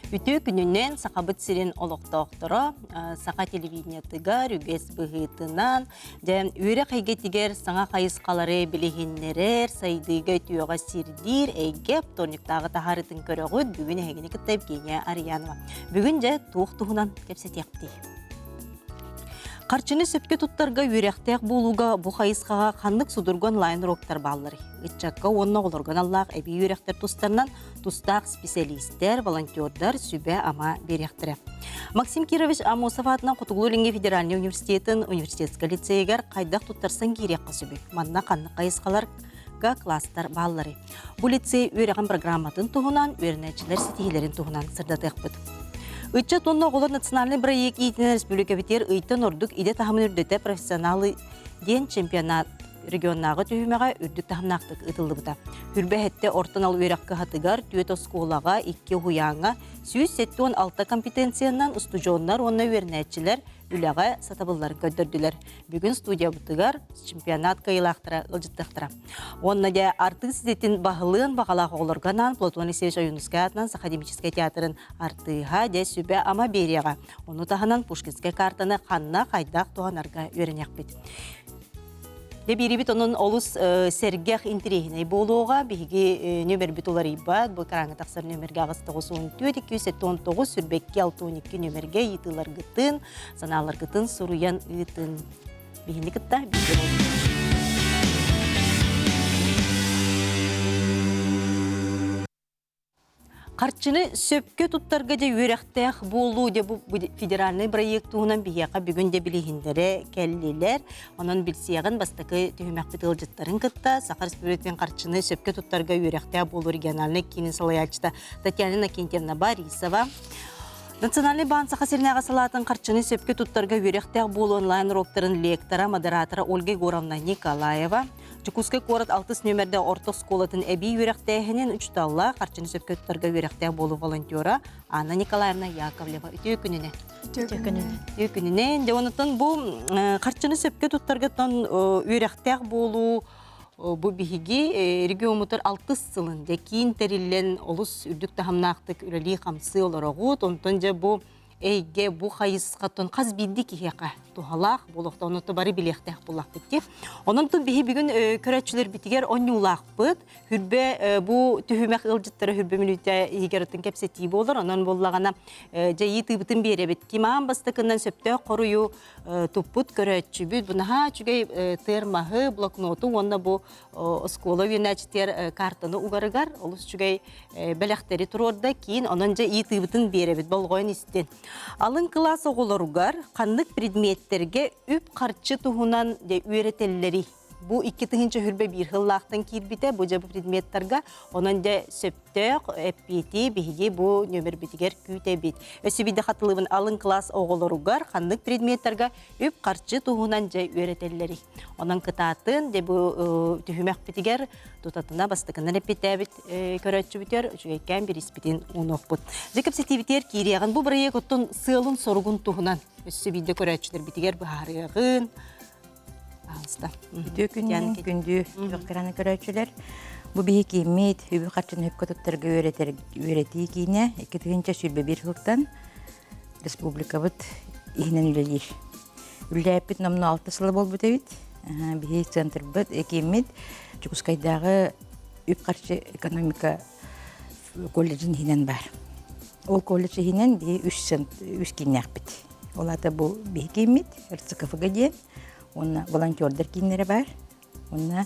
Үтүө күнүнэн Сахабыт сирин олохтоохторо саха телевидениетыгар үгэс быһыытынан дьэ үөрэх эйгэтигэр саҥа хайысхалары билиһиннэрэр, сайдыыга үтүөҕэ сирдиир эйгэ вторниктааҕы таһаарыытын көрөҕүт. Бүгүн эһигини кытта Евгения Арьянова. Бүгүн дьэ туох туһунан кэпсэтиэхтий? Харчыны сөпкө туттарга үөрэхтээх буолууга бу хайысхаҕа ханнык судургу онлайн-уроктар баалларый? Ыччакка уонна оҕолорго аналлаах эбии үөрэхтэр тустарынан тустаах специалистэр, волонтердар сүбэ-ама биэриэхтэрэ. Максим Кирович Аммосов аатынан Хотугулуу-Илиҥҥи федеральнай университетын университетскай лицейигэр хайдах туттарсан киириэххэ сөбүй? Манна ханнык хайысхаларга класстар баалларый? Бу лицей үөрэҕин программатын туһунан, үөрэнээччилэр ситиһиилэрин туһунан сырдатыахпыт. Ыччат уонна оҕолор национальнай бырайыак иитинэн республикабытыгар ыйтан ордук идэ таһымын үрдэтэ профессионалы диэн чемпионат регионнааҕы түһүмэҕэ үрдүк таһымнаахтык ыытыллыбыта. Хүрбэһэттэ орто анал үөрэх кыһатыгар, түөрт оскуолаҕа, икки уһуйааҥҥа 176 компетенциянан устудьуоннар уонна үөрэнээччилэр үлэҕэ сатабылларын көрдөрдүлэр. Бүгүн студиябытыгар чемпионат кыайыылаахтара ыалдьыттыахтара. Уонна дьэ артыыс идэтин баһылыан баҕалаах оҕолорго анаан Платон Алексеевич Ойуунускай аатынан Саха академическай театрын артыыһа дьэ сүбэ-ама биэриэҕэ. Ону таһынан Пушкинскай картаны ханна хайдах туһанарга үөрэниэхпит. Дьэ биирибит онон олус сэргэх интэриэһинэй буолуоҕа. Биһиги нүөмэрбит уларыйбат. Бу экраҥҥа тахсар нүөмэргэ 894 279 22 62 нүөмэргэ ыйытыыларгытын, санааларгытын суруйан ыытын. Биһини кытта бииргэ буолуҥ. Харчыны сөпкө туттарга дьэ үөрэхтээх буолуу дьэ бу федеральнай бырайыак туһунан биһиэхэ бүгүн дьэ билиһиннэрэ кэллилэр. Онон билсиэҕин бастакы түһүмэхпит ыалдьыттарын кытта Саха Республикатын харчыны сөпкө туттарга үөрэхтээх буолуу региональнай киинин салайааччыта Татьяна Иннокентьевна Борисова, Национальный баан Саха сиринээҕи салаатын харчыны сөпкө туттарга үөрэхтээх буолуу онлайн-уроктарын лектора, модератора Ольга Егоровна Николаева, Дьокуускай куорат алтыс нүөмэрдээх орто оскуолатын эбии үөрэхтээһинин учуутала, харчыны сөпкө туттарга үөрэхтээх буолуу волонтера Анна Николаевна Яковлева. Үтүө күнүнэн. Үтүө күнүнэн. Үтүө күнүнэн. Дьэ, онтон бу харчыны сөпкө туттаргаттан үөрэхтээх буолуу бу биһиги региоммутугар алтыс сылын дьэ киин тэриллэн олус үрдүк таһымнаахтык үлэлии-хамсыы олороҕут. Онтон дьэ бу эйгэ бу хайысхаттан хас биирдии киһиэхэ туһалаах буолуохта онон бары билиэхтээх буоллахпыт дии. Онон тун биһи бүгүн көрөөччүлэрбитигэр онньуулаахпыт. Хүрбэ бу түһүмэх ыалдьыттара хүрбэ мүнүүтэ иһигэр ытын кэпсэтии буолар. Онон буоллаҕына дьайыы тыыбытын биэрэбит. Ким аан бастакынан сөптөөх хоруйу туппут көрөөччүбүт. Бу наһаа үчүгэй тыар маһы, блокноту уонна бу оскуола үөнээччитигэр картаны угарыгар олус үчүгэй бэлэхтэри туруорда киин онон дьэ ыйытыыбытын биэрэбит болҕойон истин алын кылаас оҕолоругар ханнык предметтэргэ үп-харчы туһунан дьэ үөрэтэллэрий бу 2021 сыллаахтан киирбитэ бу дьэ бу предметтарга онон дьэ сөптөөх эппиэти биһиги бу нөмербитигэр күүтэбит өссө биирдэ хатылыбын алын кылаас оҕолоругар ханнык предметтарга үп-харчы туһунан дьэ үөрэтэллэрий Онон кытаатын, дьэ бу түһүмэхпитигэр тутатына бастакынан эппиттээбит көрөөччүбүтүгэр үчүгэйкээн бириспитин уунуохпут. Дьэ кэпсэтиибитигэр киириэҕин бу бырайыак оттон сыалын-соругун туһунан өссө биирдэ көрөөччүлэрбитигэр быһаарыаҕын. Пожалуйста. Үтүө күнүнэн күндү кыраны көрөөччүлэр. Бу биһи кииммит үбү харчыны сөпкө туттарга үөрэтэр үөрэтии киинэ 2021 сылтан республикабыт иһинэн үлэлиир. Үлэлээппит номнуо алта сыла буолбут эбит. Биһи центрбыт, кииммит Дьокуускайдааҕы үп-харчы экономика колледжын иһинэн баар. Ол колледж иһинэн биһи үс, үс кииннээхпит. Ол аата бу биһи кииммит РЦКФГ диэн уонна волонтердар кииннэрэ баар. Уонна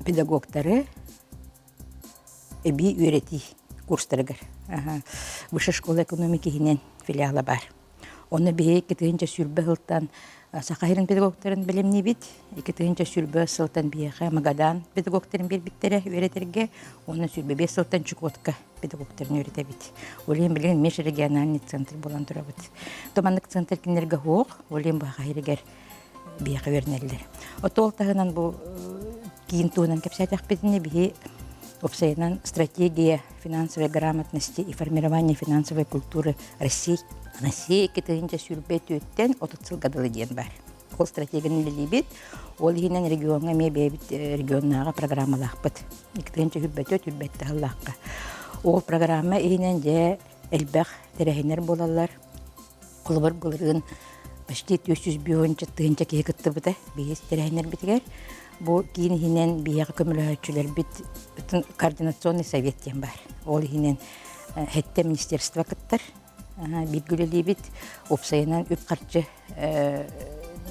педагогтары эбии үөрэтии курстарыгар Высшая школа экономики иһинэн филиала баар. Онно биһиги 2020 сылтан Саха сирин педагогтарын бэлэмниибит. 2020 сылтан биһиэхэ Магадан педагогтарын биэрбиттэрэ үөрэтэргэ, уонна 25 сылтан Чукотка педагогтарын үөрэтэбит. Ол иһин билигин межрегиональный центр буолан турабыт. То маннык центр кинилэргэ суох, ол иһин бу Саха сиригэр биһиэхэ үөрэнэллэр. Отол таһынан бу киин туһунан кэпсээтэхпитинэ биһи уопсайынан стратегия финансовой грамотности и формирование финансовой культуры России Россия 2024 30 сылга дылы диэн баар. Ол стратегияны үлэлиибит. Ол иһинэн региоҥҥа эмиэ бэйэбит регионнааҕы программалаахпыт. 2024 үрбэттэ сыллаахха. Ол программа иһинэн дьэ элбэх тэрээһиннэр буолаллар. Холобур былырыын почти 405 тыһыынча киһи кыттыбыта биһиги тэрээһиннэрбитигэр. Бу киин иһинэн биһиэхэ көмөлөһөөччүлэрбит координационный совет диэн баар. Ол иһинэн хэттэ министерство кыттар. Бииргэ үлэлиибит. Уопсайынан үп-харчы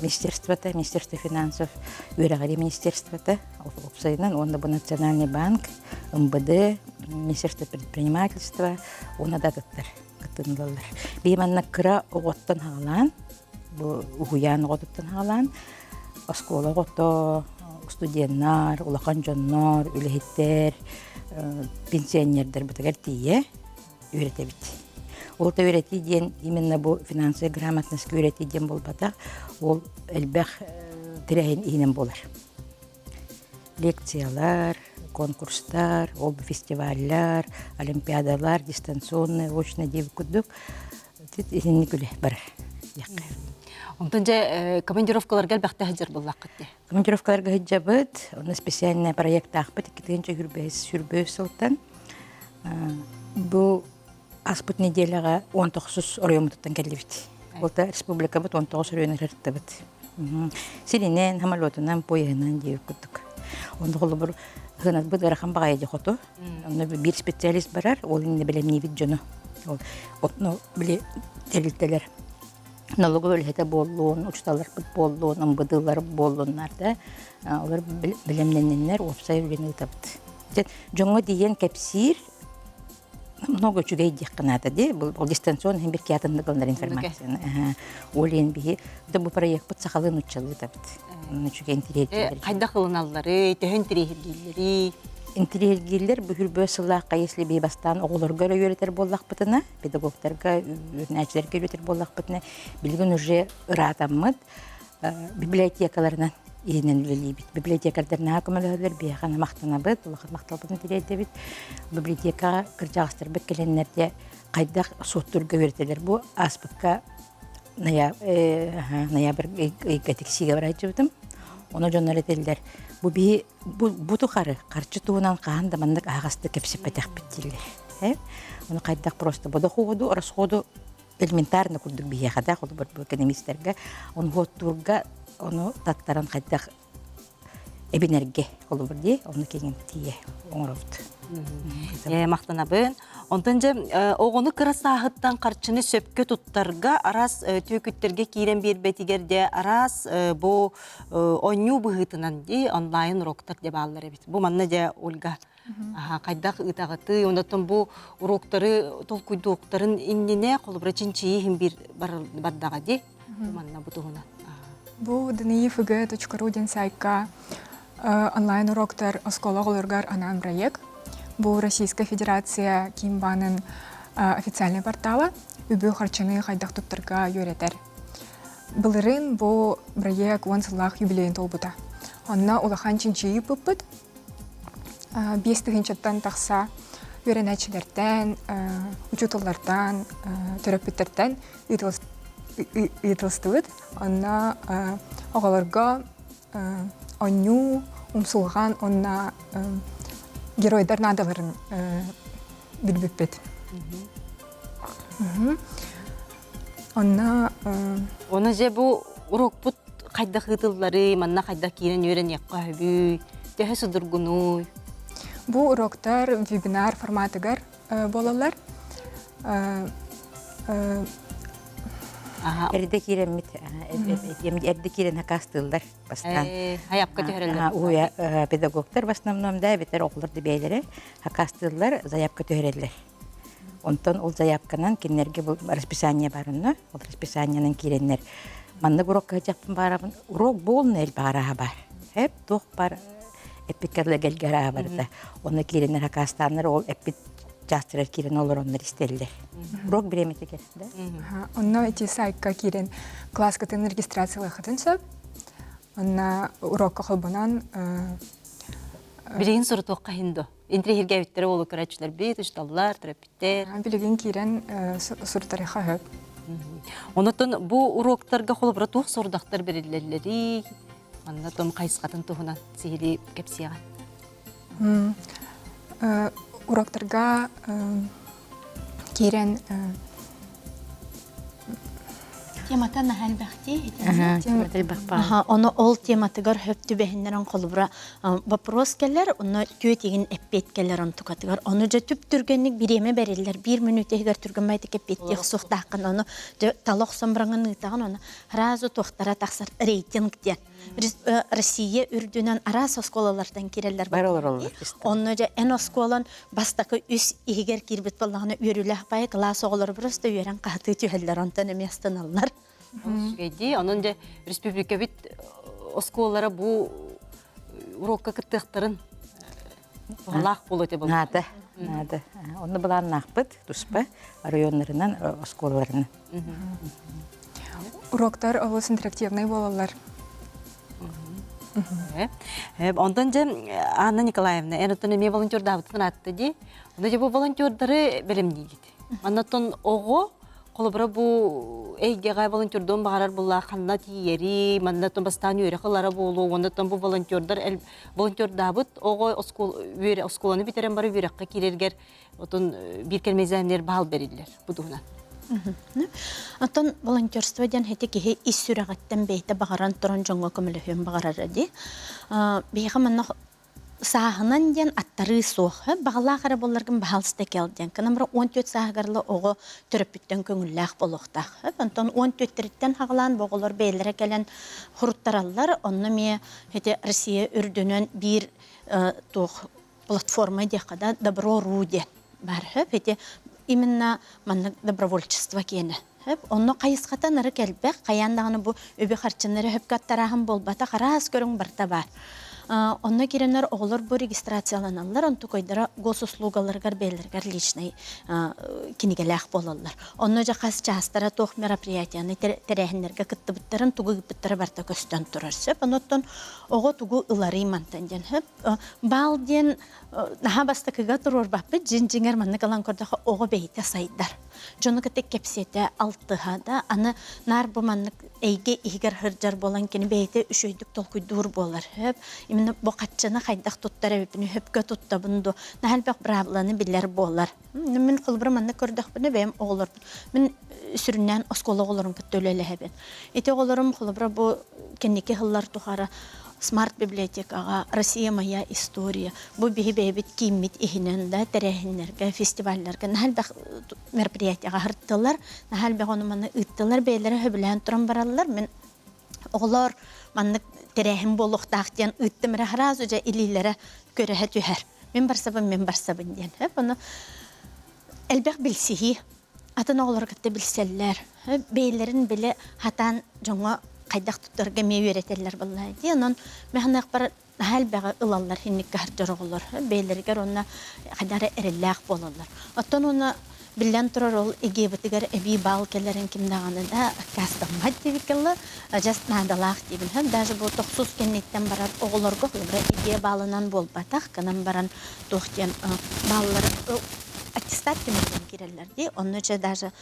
министерствота, Министерство финансов, үөрэҕирии министерствота, уопсайынан уонна бу Национальный банк, МВД, Министерство предпринимательства уонна да атыттар кыттыыллар. Биһи манна кыра оҕоттон хаалаан, бу уһуйаан оҕотуттан хаалаан, оскуола оҕото, студеннар, улахан дьоннор, үлэһиттэр, пенсионердарбытыгар тиийэ үөрэтэбит. Ол да үөрэтии диэн именно бу финансовая грамотность үөрэтии диэн буолбатах, ол элбэх тэрээһин иһинэн буолар. Лекциялар, конкурстар, ол фестиваллар, олимпиадалар, дистанционный, очно диэбит курдук итинник үлэ барар. Онтон дьэ командировкаларга элбэхтэ сылдьар буоллаххыт дии. Командировкаларга сылдьабыт, онно специальный проекттаахпыт 2025 сылтан. Бу аспыт неделяҕа 19 оройуоммутуттан кэллибит. Ол да республикабыт 19 оройуонун ырыттыбыт. Сиринэн, самолетунан, поеһынан диэбит курдук. Онно холобур ыһынарбыт ыарахан баҕайы дьэ хоту. Онно биир специалист барар, ол иннинэ бэлэмниибит дьону. Ол ну, били тэрилтэлэр налоговый үлэһитэ буоллун, учууталларбыт буоллун, МВД-лар буоллуннар да, олор бэлэмнэнниннэр, уопсай үлэни ыытабыт. Дьоҥҥо тиийэн кэпсиир много үчүгэй диэххэ наада дии. Бұл дистанционно иһин бир киятыннык ылынар информацияны. Ол иһин биһи да бу проекпыт сахалыы нуччалыы табыт. Үчүгэй интириэһиргииллэр. Хайдах ылыналлары, төһө интириэһиргииллэрий? Интириэһиргииллэр бу хүрбө сыллаахха если биһи бастаан оҕолорго эрэ үөрэтэр буоллахпытына, педагогтарга, үөрэнээччилэргэ үөрэтэр буоллахпытына, билигин уже ыраатаммыт библиотекаларынан иһинэн үлэлиибит. Библиотекардар наһаа көмөлөһөллөр, биһиэхэ махтанабыт, улахан махталбытын тириэрдэбит. Библиотекаҕа кырдьаҕастарбыт кэлэннэр дьэ хайдах суоттуурга үөрэтэллэр. Бу ааспыкка ноябрь ыйга тиксиигэ барааччыбытым. Ону дьоннор этэллэр, бу биһи бу тухары харчы туһунан хаһан да маннык аһаҕастык кэпсэппэтэхпит дииллэр. Ону хайдах просто бодохуоду, расходу элементарно курдук биһиэхэ да холобур бу экономистарга онуһуоттуурга ону таттаран хайдах эбинэргэ холобур дии ону киҥин тиийэ оҥоробут. Махтанабын. Онтон дьэ оҕону кыра сааһыттан харчыны сөпкө туттарга араас түөкүттэргэ киирэн биэрбэтигэр де араас бу оонньуу быһыытынан дии онлайн уроктар де бааллар эбит. Бу манна дьэ Ольга хайдах ыытаҕытый, онтон бу уроктары толкуйдуохтарын иннинэ холобура чинчийии иһин биир бардаҕа дии манна бу туһунан. Бу dnifg.ru диэн сайтка онлайн уроктар оскуола оҕолоругар анаан проект. Бу Российская Федерация Киин баанын официальный портала үбү-харчыны хайдах туттарга үөрэтэр. Былырыын бу проект уон сыллаах юбилейын толбута. Онно улахан чинчийии ыыппыппыт. 5 тыһыынчаттан тахса үөрэнээччилэртэн, учууталлартан, төрөппүттэртэн ыытылыстыбыт. Онно оҕолорго оонньуу, умсулҕан уонна геройдар наадаларын билбиппит. Онно Оны же бу урокпут хайдах ыытылларый, манна хайдах киирэн үөрэниэххэ сөбүй, төһө судургунуй? Бу уроктар вебинар форматыгар буолаллар. Эрдэ киирэммит, эрдэ киирэн хакастыыллар бастаан. Заявка түһэрэллэр. Уһуйа педагогтар в основном да, эбэтэр оҕолор да бэйэлэрэ хакастыыллар, заявка түһэрэллэр. Онтон ол заявканан кинилэргэ бу расписание бар онно. Ол расписаниенан киирэннэр маннык урокка сылдьахпын баарабын. Урок буолна элбэх арааһа баар. Эп туох бар эппиккэ дылы эгэлгэ арааһа барыта. Онно киирэннэр хакастааннар ол эппит чаастарар киирэн олороннор истэллэр. Урок бириэмэтигэр да. Онно ити сайтка киирэн класскытын регистрациялыаххытын сөп. Онно урокка холбонон Билигин сурутуохха иһин дуо? Интриһиргээбиттэрэ уолу көрөөччүлэрбит, учууталлар, төрөппүттэр. Билигин киирэн сурутарыха сөп. Онотон бу уроктарга холобура туох сорудахтар бэриллэллэрий? Манна том хайысхатын туһунан сиһилии кэпсиэҕин. Уроктарга киирэн Темата наһаа элбэхтии. Аха, Ону ол тематыгар хөп түбэһиннэрэн холобура вопрос кэлэр, онно түөтигин эппиэт кэлэр онтукатыгар. Ону дьэ түп түргэнник бириэмэ бэриллэр. Биир мүнүүтэ иһигэр түргэн байтык эппиэттиэх суохтааххын. Ону дьэ тала охсон бараҥын ыытаҕын, ону сразу туохтара тахсар рейтинг диэн. Россия үрдүнэн араас оскуолалартан киирэллэр. Бары олороллор. Онно дьэ эн оскуолан бастакы үс иһигэр киирбит буоллаҕына үөрүүлээх баайы кылаас оҕолоро просто үөрэн хаһытыы түһэллэр, онтон эмиэ астыналлар. Үчүгэйдии. Онон дьэ республикабыт оскуолалара бу урокка кыттыахтарын туһалаах буолуо этэ Наада, наада. Онно былааннаахпыт туспа районнарынан, оскуолаларынан. Уроктар олус интерактивный буолаллар. Онтон дьэ Анна Николаевна, эн оттон эмиэ волонтердаабытын аатта дии. Онно дьэ бу волонтердары бэлэмниигит. Маннаттан оҕо холобура бу эйгэҕэ волонтердуон баҕарар буллаа ханна тиийэри, маннаттан бастаан үөрэх ылара буолуо, уоннаттан бу волонтердар волонтердаабыт оҕо оскуоланы бүтэрэн бары үөрэххэ киирэргэр отон биир кэлмэзээннэр баал бэриллэр бу туһунан. Оттон волонтерство диэн ити киһи ис сүрэҕиттэн бэйэтэ баҕаран туран дьоҥҥо көмөлөһүөн баҕарара дии. Биһиэхэ манна сааһынан диэн аттарыы суох. Баҕалаах эрэ буолларгын баһаалыста кэл диэн. Кынамра 14 сааһыгар оҕо төрөппүттэн көҥүллээх буолуохтаах. Онтон 14-тэриттэн хаҕалаан бу оҕолор бэйэлэрэ кэлэн хуруттараллар. Онно эмиэ ити Россия үрдүнэн биир туох платформа диэххэ да добро.ру диэн баар сөп ити именно маннык добровольчество киэнэ сөп онно хайысхата нары кэлбэх хайаан даҕаны бу үбү харчыннары сөпкө аттарааһын буолбатах араас көрүҥ барыта баар онно киирэннэр оҕолор бу регистрацияланаллар онтукайдара госуслугаларыгар бэйэлэригэр личный кинигэлээх буолаллар онно дьэ хас чаастара туох мероприятияны тэрээһиннэргэ кыттыбыттарын тугу ыыппыттара барыта көстөн турар сөп онуттан оҕо тугу ыларый мантан диэн сөп Баал диэн наһаа бастакыга туруорбаппыт, дьиҥ-дьиҥэр маннык ылан көрдөххө оҕо бэйэтэ сайдар. Дьону кытта кэпсэтэ, алтыһа да, аны наар бу маннык эйгэ иһигэр сылдьар буолан кини бэйэтэ үчүгэйдик толкуйдуур буолар. Сөп. Именно бу хаччыны хайдах туттар эбиппин, сөпкө туттабын дуо, наһаа элбэх быраабыланы билэр буолар. Мин холобура маннык көрдөхпүнэ бэйэм оҕолорбун, мин сүрүннээн оскуола оҕолорун кытта үлэлэһэбин. Ити оҕолорум холобура бу кэнники сыллар тухары смарт-библиотекаҕа «Россия моя история» бу биһи бэйэбит кииммит иһинэн да тэрээһиннэргэ, фестивалларга наһаа элбэх мероприятияҕа сырыттылар, наһаа элбэх ону-маны ыыттылар, бэйэлэрэ сөбүлээн туран бараллар. Мин оҕолоор маннык тэрээһин буолуохтаах диэн ыыттым эрэ сразу дьэ илиилэрэ көрөһө түһэр. Мин барсабын, мин барсабын диэн. Ону элбэх билсиһии атын оҕолору кытта билсэллэр. Бэйэлэрин били хатаан дьоҥҥо хайдах туттарга эмиэ үөрэтэллэр буоллаа дии. Онон механахпар наһаа элбэҕи ылаллар инникки сылдьар оҕолор. Бэйэлэригэр уонна хайдах эрэ эрэллээх буолаллар. Оттон уонна биллэн турар ол ИГЭ-бытыгар эбии баал кэлэрин ким даҕаны да аккаастаммат диэбиккэ дылы, адьас наадалаах диибин. Даже бу тохсус кэнниттэн барар оҕолорго холобура ИГЭ баалынан буолбатах, гынан баран туох диэн бааллары аттестат түмүгүнэн киирэллэр дии. Онно чэ даже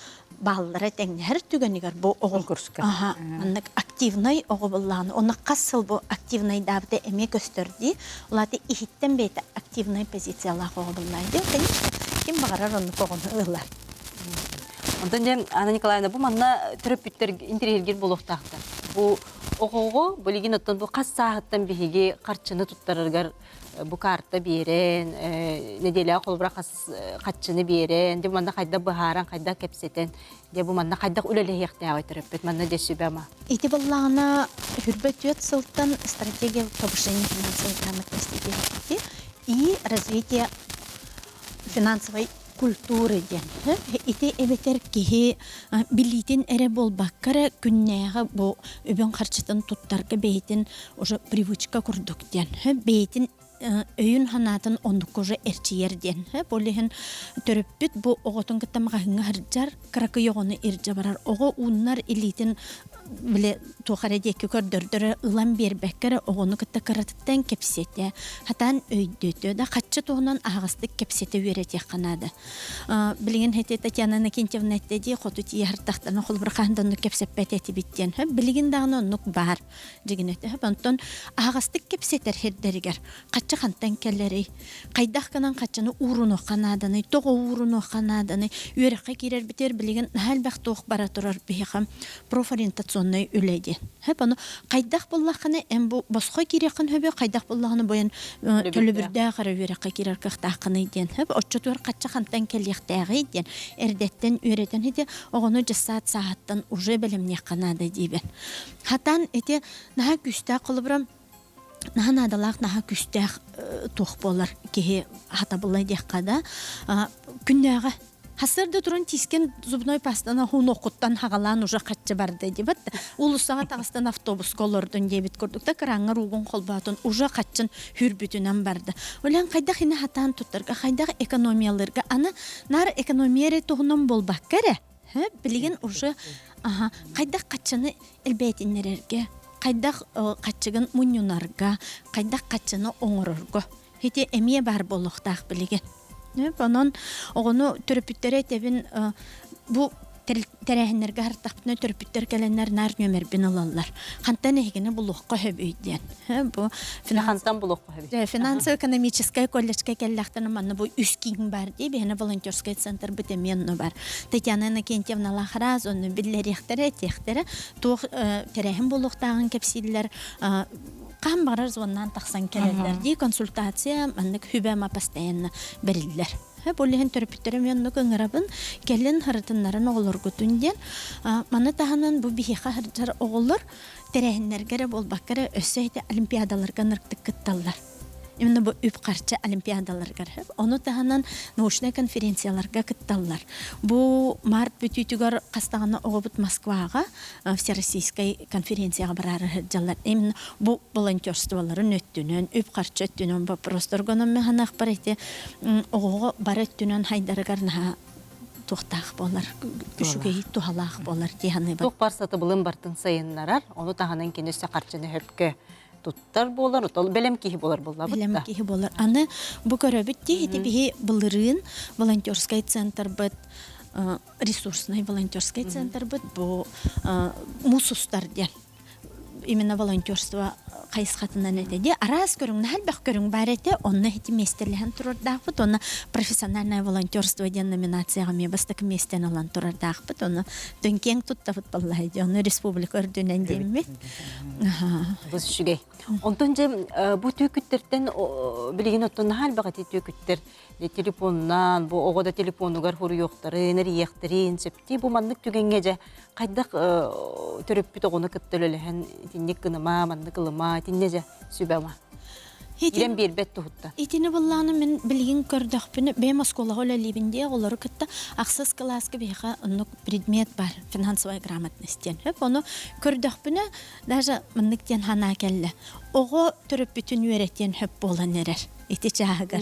бааллара тэҥнэһэр түгэнигэр бу оҕо Конкурска. Аха, маннык активнай оҕо буоллаҕына, онно хас сыл бу активнайдаабыта эмиэ көстөр дии. Ол аата иһиттэн бэйэтэ активнай позициялаах оҕо буоллаҕа дии. Конечно, ким баҕарар оннук оҕону ылар. Онтон дьэ, Анна Николаевна, бу манна төрөппүттэр интэриэһиргиир буолуохтаахтар. Бу оҕоҕо билигин оттон бу хас сааһыттан биһиги харчыны туттарарыгар бу карта биэрэн, нэдиэлэҕэ холобура хас хаччыны биэрэн, дьэ манна хайдах быһааран, хайдах кэпсэтэн, дьэ бу манна хайдах үлэлэһиэхтээҕий төрөппүт, манна дьэ сүбэ-ама. Ити буоллаҕына, хүрбэ түөрт сылтан стратегия повышения финансовой грамотности и развитие финансовой культуры диэн. Ити эбэтэр киһи билиитин эрэ буолбакка эрэ күннээҕи бу үбүн харчытын туттарга бэйэтин уже привычка курдук диэн. Бэйэтин өйүн санаатын оннукка уже эрчийэр диэн. Ол иһин төрөппүт бу оҕотун кытта маҕаһыыҥҥа сылдьар, кыракый оҕону ирдьэ барар. Оҕо ууннар илиитин биле туох эрэ диэки көрдөрдөрө ылан биэрбэккэ эрэ оҕону кытта кыратыттан кэпсэтэ, хатаан өйдөтө да хаччы туһунан аһаҕастык кэпсэтэ үөрэтиэххэ наада. Билигин ити Татьяна Иннокентьевна эттэ дии, хоту тиийэ сыртахтана холобур хаһан да оннук кэпсэппэт этибит диэн. Билигин даҕаны оннук баар дьигин этэ. Онтон аһаҕастык кэпсэтэр сирдэригэр хаччы хантан кэлэрий? Хайдах гынан хаччыны уурунуохха нааданый? Тоҕо уурунуохха нааданый? Үөрэххэ киирэрбитигэр билигин наһаа элбэх туох бара турар биһиэхэ профориентационнай үлэ диэн. Хөп ону хайдах буллаххына эн бу босхо киириэххин хөбү, хайдах буллаххына бу эн төлөбүрдээх эрэ үөрэххэ киирэр кыахтааххыный диэн. Хөп оччотугар хачча хантан кэлиэхтээҕий диэн эрдэттэн үөрэтэн ити оҕону дьыссаат сааһыттан уже бэлэмниэххэ наада диибин. Хатан ити наһаа күүстээх холобура наһаа наадалаах наһаа күүстээх туох буолар киһи хатабылла диэххэ да күннээҕи Хасырда туран тиискен зубной пастаны хунуоккуттан хагалаан уже хаччы барды дебит. Уулуссаҕа таҕыстан автобуска олордун диэбит курдук да кыраҥҥа руугун холбоотун уже хаччын хүрбүтүнэн барды. Олен хайдах ини хатаан туттарга, хайдах экономияларга аны нар экономия эрэ туһунан буолбакка эрэ. Билигин уже аха хайдах хаччыны элбээтиннэрэргэ, хайдах хаччыгын мунньунарга, хайдах хаччыны оҥорорго Ити эмиэ баар буолуохтаах билигин. Онон оҕону төрөппүттэрэ этэбин бу тэрээһиннэргэ хартахпына төрөппүттэр кэлэннэр наар нүөмэрбин ылаллар. Хантан эһигини булуохха сөбүй диэн. Бу хантан булуохха сөбүй? Финансово-экономическай колледжка кэллэхтэринэ манна бу үс киин бар дии, биһиэнэ волонтерскай центр бит эмиэ онно бар. Татьяна Иннокентьевна Лахараз онно биллэриэхтэрэ, этиэхтэрэ, туох тэрээһин буолуохтааҕын кэпсииллэр. Хаһан баҕарар звоннаан тахсан кэлэллэр дии консультация маннык хүбэ-ама постоянно бэриллэр. Бу иһин төрөппүттэрим оннук ыҥырабын, кэлин харытыннарын оҕолоргутун диэн. Маны таһынан бу биһиэхэ сылдьар оҕолор тэрээһиннэргэ эрэ буолбакка эрэ өссө ити олимпиадаларга ынырыктык кытталлар. Именно бу үп-харчы олимпиадаларыгар. Ону таһынан научнай конференцияларга кытталлар. Бу март бүтүүтүгэр хас даҕаны оҕобут Москваҕа всероссийскай конференцияҕа бараары сылдьаллар. Именно бу волонтерстволарын өттүнэн, үп-харчы өттүнэн вопростарга онон механаахпар ити оҕоҕо бары өттүнэн хайдарыгар наһаа туохтаах буолар, үчүгэй туһалаах буолар дии саныыбын. Туох бар сатабылын бартын сайыннарар, ону таһынан кини өссө харчыны хөпкө туттар буолар, отол бэлэм киһи буолар буоллабыт Бэлэм киһи буолар. Аны бу көрөбүт дии, ити биһи былырыын волонтерскай центрбыт ресурсный волонтерскай центрбыт бу муус устар диэн именно волонтерство хайысхатынан этэ дии араас көрүҥ наһаа элбэх көрүҥ баар этэ онно ити миэстэлэһэн турардаахпыт уонна профессиональное волонтерство диэн номинацияҕа эмиэ бастакы миэстэни ылан турардаахпыт ону киэҥ туттабыт баллаһай дии ону республика үрдүнэн диэммит Бу үчүгэй. Онтон дьэ бу түөкүттэртэн билигин оттон наһаа элбэх ити түөкүттэр телефонунан, бу оҕо да телефонугар суруйуохтарын, эрийиэхтэрин сөптүү. Бу маннык түгэҥҥэ дьэ хайдах төрөппүт оҕону кытта үлэлэһэн итинник гыныма, маннык ылыма, итиннэ дьэ сүбэ-ама. Киирэн биэрбэт туһуттан. Итини буллаҕына мин билигин көрдөхпүнэ, бэйэм оскуолаҕа үлэлиибин диye оҕолору кытта ахсыс кылааска биһиэхэ оннук предмет бар, финансовая грамотность диэн. Хөп ону көрдөхпүнэ, даже маннык диэн санаа кэллэ. Оҕо төрөппүтүн үөрэтиэн хөп буолан эрэр ити чааһыгар.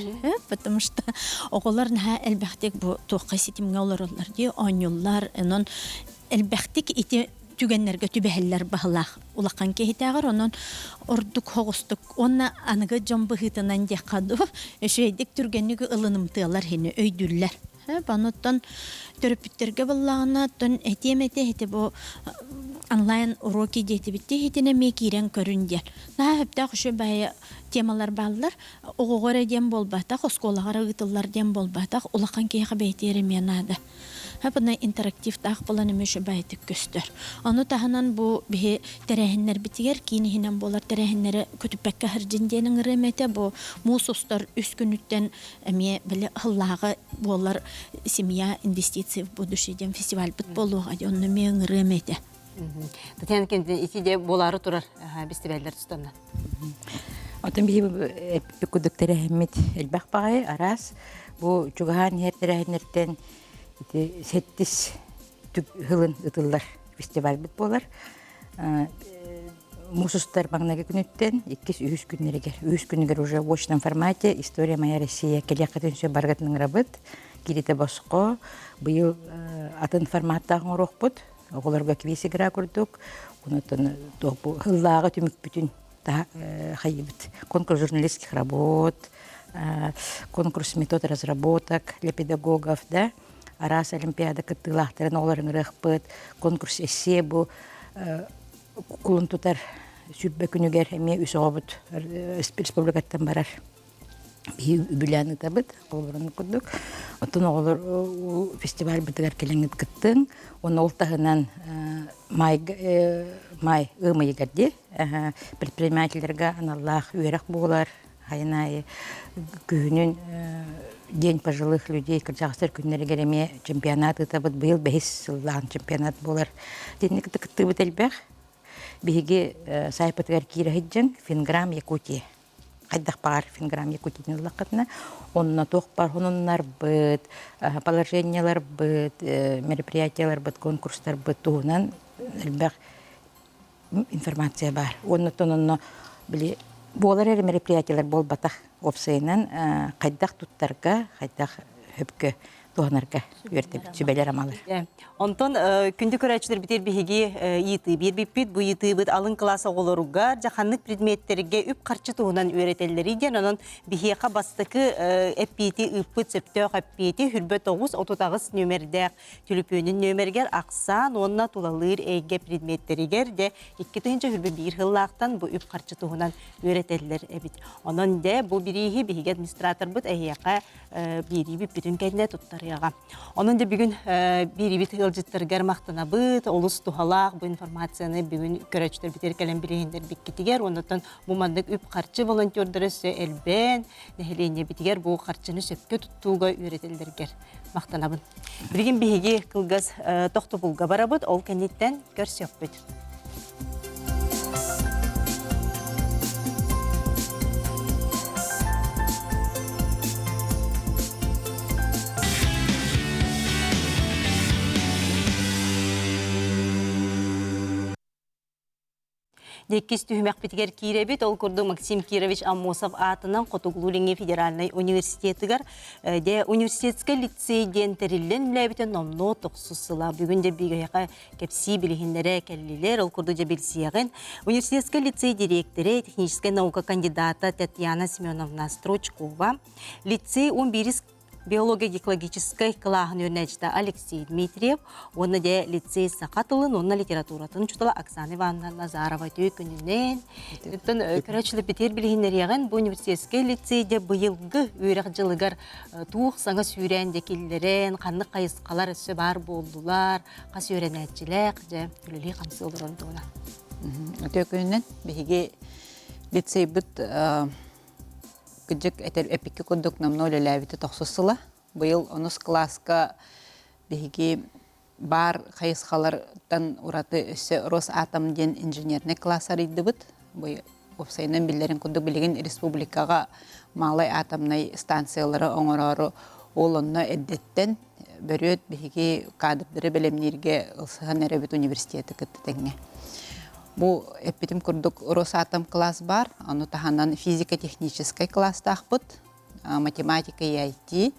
Потому что оҕолор наһаа элбэхтик бу туохха ситимҥэ олороллор дии, оонньууллар, онон элбэхтик ити түгэннэргэ түбэһэллэр баһылаах улахан киһитээҕэр онон ордук хоҕустук уонна аныгы дьон быһыытынан диэххэ дуу үчүгэйдик түргэнник ылынымтыалар иһини өйдүүллэр Онуттан төрөппүттэргэ буоллаҕына, оттон этиэм этэ ити бу онлайн уроки диэтибит итини эмиэ киирэн көрүн диэн. Наһаа сөптөөх үчүгэй баайы темалар бааллар. Оҕоҕо эрэ диэн буолбатах, оскуолаҕа эрэ ыытыллар диэн буолбатах, улахан киһиэхэ бэйэтигэр эмиэ наада. Хапына интерактивтаах буолан эмиэ үчүгэйдик көстөр. Ону таһынан бу биһи тэрээһиннэрбитигэр киин иһинэн буолар тэрээһиннэри көтүппэккэ сылдьын диэн ыҥырыам этэ. Бу муус устар үс күнүттэн эмиэ били сыллааҕы буолар семья инвестиции в будущее диэн фестивальбыт буолуоҕа дии онно эмиэ ыҥырыам этэ. Татьяна Кентин ити де буолаары турар бестибээллэр тустанна. Отон биһи кудук тэрээһиммит элбэх баҕайы араас бу чугаһаан иһэр тэрээһиннэртэн ити сэттис сылын ытыллар фестивальбыт буолар. Муус устар маҥнайгы күнүттэн иккис үһүс күннэригэр үһүс күнүгэр уже в очном формате «История моя Россия» кэлиэххитин сөп барыгытын ыҥырабыт. Кииритэ босхо. Быйыл атын форматтаах оҥоруохпут. Оҕолорго квиз игра курдук. Онтон ыллааҕы түмүкпүтүн хайыбыт. Конкурс журналистских работ, конкурс метод разработок для педагогов, да, араас олимпиада кыттыылаахтарын оҕолор ыҥырыахпыт, конкурс эссе бу кулун тутар 20 күнүгэр эмиэ үс оҕобут республикаттан барар. Биһи үбүлээн ыытабыт, оҕолорун курдук. Оттон оҕолор фестивальбытыгар кэлэҥҥит кыттыҥ. Уонна ол таһынан май май ыам ыйыгар дии предпринимателлэргэ аналлаах үөрэх буолар. Хайын аайы күһүнүн День пожилых людей кырдьаҕастар күннэригэр эмиэ чемпионат ыытабыт. Быйыл бэһис сыллаан чемпионат буолар. Итинник кыттыыбыт элбэх. Биһиги саайпытыгар киирэ сылдьан Финграм Якутия хайдах баҕар Финграм Якутияны ыллаххытына онно туох баар хонуннарбыт, положениеларбыт, мероприятиеларбыт, конкурстарбыт туһунан элбэх информация баар. Уонна онно били буолар эрэ мероприятиелар буолбатах уопсайынан хайдах туттарга, хайдах хөпкө туһанарга үөрдэбит сүбэлэр амалар. Онтон күндү көрөөччүлэр битир биһиги ыйытыы биэрбиппит. Бу ыйытыыбыт алын кылаас оҕолоругар дьаханнык предметтергэ үп-харчы туһунан үөрэтэллэри диэн онон биһиэхэ бастакы эппиэти ыыппыт сөптөөх эппиэти хүрбэ 938 нүөмэрдээх Түлүпүөнүн нүөмэригэр ахсаан уонна тулалыыр эйгэ предметтэригэр дэ 2021 сыллаахтан бу үп-харчы туһунан үөрэтэллэр эбит. Онон дэ бу бирииһи биһиги администраторбыт эһиэхэ биэрии бүппүтүн кэннэ туттарыаҕа. Онон дэ бүгүн биэриибит ыалдьыттарыгар махтанабыт, олус туһалаах бу информацияны бүгүн көрөөччүлэрбитигэр кэлэн билиһиннэрбиккитигэр, оннуттан бу маннык үп-харчы волонтердара өссө элбээн, нэһилиэнньэбитигэр бу харчыны сөпкө туттууга үөрэтэллэригэр махтанабын. Билигин биһиги кылгас тохтобулга барабыт, ол кэнниттэн көрсүөхпүт. Иккис түһүмэхпитигэр киирэбит. Ол курдук Максим Кирович Аммосов аатынан Хотугулуу-Илиҥҥи федеральнай университетыгар де университетскай лицей диэн тэриллэн үлээбитэ номнуо тохсус сыла. Бүгүн де бигэйэхэ кэпсии билиһиннэрэ кэллилэр. Ол курдук дьэ билсиэҕин. Университетскай лицей дириэктэрэ, техническэй наука кандидата Татьяна Семеновна Строчкова, лицей 11 биолого-экологическай кылааһын үөрэнээччитэ Алексей Дмитриев уонна дьэ лицей саха тылын уонна литературатын учуутала Оксана Ивановна Назарова үтүө күнүнэн. Оттон көрөөччүлэр битиэр билиһиннэриэҕин бу университетскай лицейде быйылгы үөрэх дьылыгар туох саҥа сүүрээн дьэ киллэрэн, ханнык хайысхалар өссө баар буоллулар, хас үөрэнээччилээх дьэ үлэлии-хамсыы олорон туһунан. Үтүө күнүнэн биһиги лицейбит Кырдьык этэр эпикки курдук номнуо үлэлээбитэ тохсус сыла. Быйыл онус кылааска биһиги баар хайысхалартан ураты өссө Росатом диэн инженернэй класс арыйдыбыт. Бу уопсайынан биллэрин курдук билигин республикаҕа малай атомнай станциялары оҥороору ол онно эрдэттэн бөрүөт биһиги кадрдары бэлэмнииргэ ылсыһан эрэбит университеты кытта тэҥҥэ. Бу эппитим курдук Росатом класс бар, ону таһынан физико-техническай класстаахпыт, математика и IT,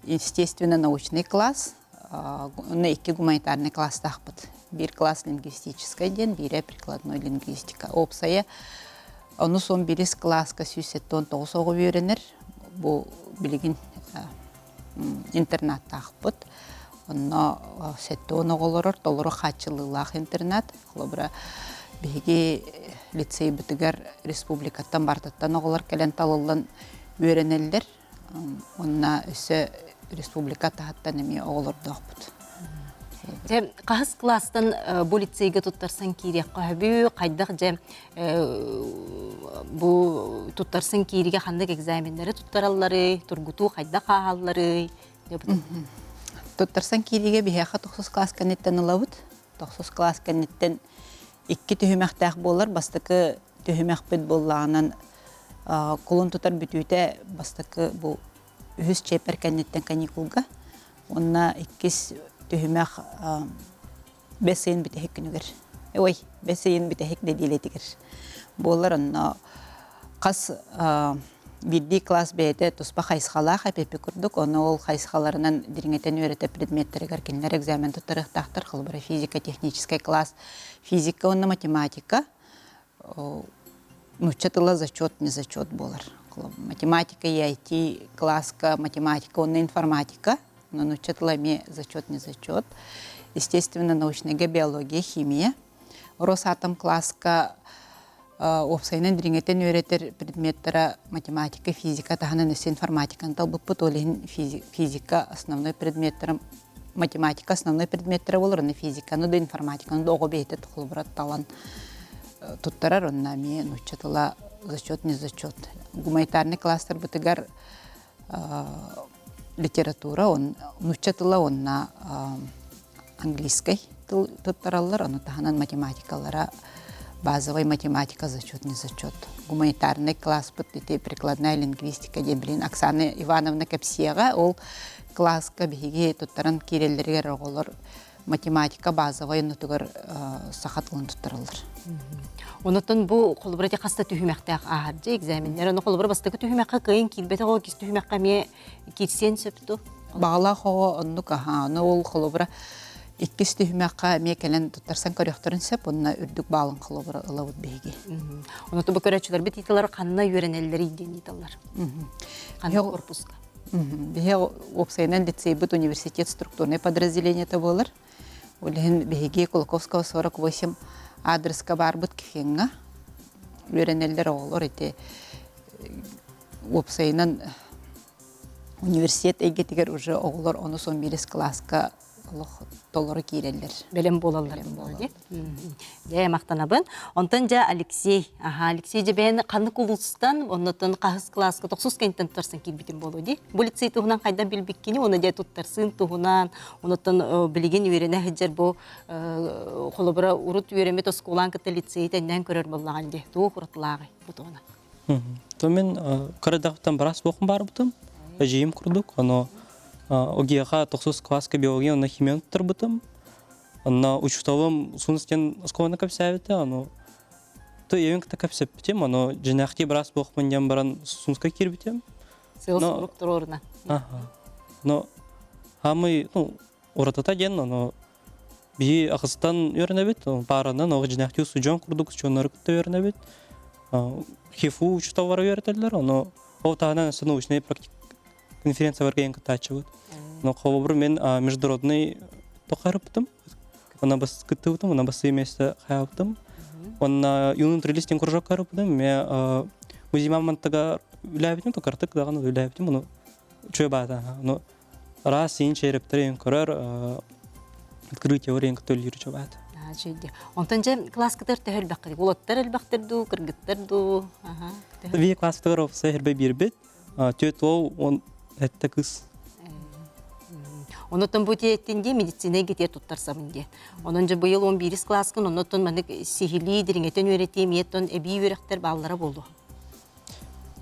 естественно-научный класс, онно икки гуманитарный класстаахпыт. Биир класс лингвистическай диэн, биирэ прикладной лингвистика. Уопсайа ону сон бирис класска 179 оҕо үөрэнэр. Бу билигин интернаттаахпыт. Онно 70 оҕолорор толору хааччыллыылаах интернат. Холобура, биһиги лицейбытыгар республикаттан барытыттан оҕолор кэлэн талыллан үөрэнэллэр. Уонна өссө республика таһыттан эмиэ оҕолордоохпут. Дьэ, хаһыс кылаастан бу лицейгэ туттарсан киириэххэ сөбүй? Хайдах дьэ бу туттарсан кииригэ ханнык экзаменнары туттаралларый, тургутуу хайдах ааһалларый? Туттарсан кииригэ биһиэхэ тохсус класс кэнниттэн ылабыт. Тохсус класс кэнниттэн икки түһүмэхтээх буолар. Бастакы түһүмэхпит буоллаҕынан кулун тутар бүтүүтэ бастакы бу үһүс чиэппэр кэнниттэн каникулга уонна иккис түһүмэх бэс ыйын бүтэһик күнүгэр ой бэс ыйын бүтэһик нэдиэлэтигэр буолар онно хас Биирдии класс бэйэтэ туспа хайысхалаах эпипи курдук, ону ол хайысхаларынан дириҥэтэн үөрэтэр предметтэригэр кинилэр экзамен туттарыахтаахтар. Холобура, физико-техническэй класс физика уонна математика, нуучча тыла зачет, не зачет буолар. Математика, IT класска математика уонна информатика, но нуучча тыла эмиэ зачет, не зачет. Естественно, научныйга биология, химия. Росатом класска уопсайынан дириҥэтэн үөрэтэр предметтара математика, физика таһынан өссө информатиканы талбыппыт. Ол иһин физика основной предметтара математика основной предметтара буолар, онно физиканы да информатиканы да оҕо бэйэтэ холобура талан туттарар, онно эмиэ нуучча тыла зачет не зачет. Гуманитарный класстарбытыгар литература, нуучча тыла уонна английскай тыл туттараллар, ону таһынан математикалара базовый математика зачет не зачет. Гуманитарный класспыт ити прикладная лингвистика диэн билин Оксана Ивановна кэпсиэҕэ, ол класска биһиги туттаран киирэллэригэр оҕолор математика базовай оннутугар саха тылын туттараллар. Онотон бу холобура ити хаста түһүмэхтээх ааһар дьэ экзаменнэр. Ону холобура бастакы түһүмэххэ кыайын киирбэтэх оҕо иккис түһүмэххэ эмиэ киирсиэн сөп дуо? Баҕалаах оҕо оннук аһаа. Ону ол холобура иккис түһүмэххэ эмиэ кэлэн туттарсан көрүөхтэрин сөп. Онно үрдүк баалын холобура ылабыт биһиги. Оноту бу көрөөччүлэрбит ыйталар ханна үөрэнэллэрий диэн ыйталлар. Ханна корпуска? Биһи уопсайынан лицейбит университет структурнай подразделениета буолар. Ол иһин биһиги Кулаковского 48 аадырыска баарбыт КФИН-ҥа үөрэнэллэр оҕолор ити уопсайынан университет эйгэтигэр уже оҕолор онус он биирис кылааска олох толору киирэллэр. Бэлэм буолаллар. Дьэ, махтанабын. Онтон дьэ Алексей, аха, Алексей дьэ бэйэн ханнык улуустан, оннотон хаһыс кылааска тохсус кэнтэн туттарсан киирбитин буолуо дии. Бу лицей туһунан хайдах билбиккини, уонна дьэ туттарсыын туһунан, оннотон билигин үөрэнэ сылдьар бу холобура урут үөрэммит оскуолаан кытта лицейи тэннээн көрөр буоллаҕын дии. Туох уратылааҕый бу туһунан? То мен кырадахтан барас буохун барбытым. Эжиим курдук. Оно ОГИА-ха тохсус класска биология онно химияны туттарбытым. Онно учуталым сунус диэн оскуоланы кэпсээбитэ. Ону то эбин кытта кэпсэппитим. Ону дьинээхтии барас буохпун диэн баран сунуска киирбитим. Сыл сурук туруоруна. Но хамый ну уратата диэн ону биһи ахыстан үөрэнэбит, пааранан оҕо дьинээхтии устудьуон курдук учуоннары кытта үөрэнэбит. ХИФУ учууталлара үөрэтэллэр, ону ол таһынан өссө научнай практик конференцияларга ең кыттааччыбыт. Но холобур мен международный тохарыптым, она бас кыттыбытым, она басы место хаябытым. Онна юный натуралист кружок карыпытым, ме музей мамонтага үлээбитим, токартык даҕаны үлээбитим, ону үчүгэй баата. Ону Араас сиин черептэрин көрөр открытие өрен көтөллүүр чобаат. Чүйдэ. Онтон дьэ класскытар төһө элбэххит? Уолаттар элбэхтэр дуу, кыргыттар дуу? Аха. Ви класстар опса хэрбэ биирбит. Төт ол он этте кыз. Онотон бу тиэттин дии медицина гитер туттарсабын дии. Онон дьэ быйыл 11 класскын оннотон маннык сиһилии дириҥэтэн үөрэтиим иэттон эбии үөрэхтэр бааллара буолуо.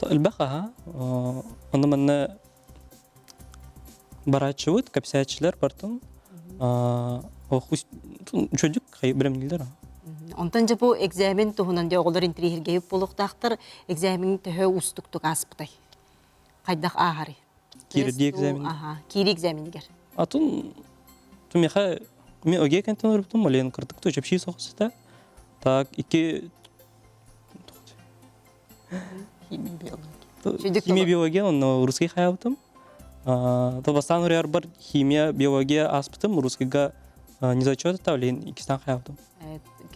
Элбэх аха. Онно манна Барааччыбыт, кэпсээччилэр бартын үчүгдүк бэлэмнииллэр. Онтон дьэ бу экзамен туһунан дьэ оҕолор интириэһиргэйип буолуохтаахтар. Экзамен төһө уустуктук ааспытай? Хайдах ааһарый? Киирии экзамен. Аха, киирии экзаменигэр. Атын миэхэ мен ОГЭ кэнтэн ырбытым, олен кырдык то чэпчии соҕус этэ. Так, икки Химия, биология. Химия, биология, онно русский хайабытым. То бастаан уруйарбар химия, биология ааспытым, русскийга не зачет это, блин, иккистан хайабытым.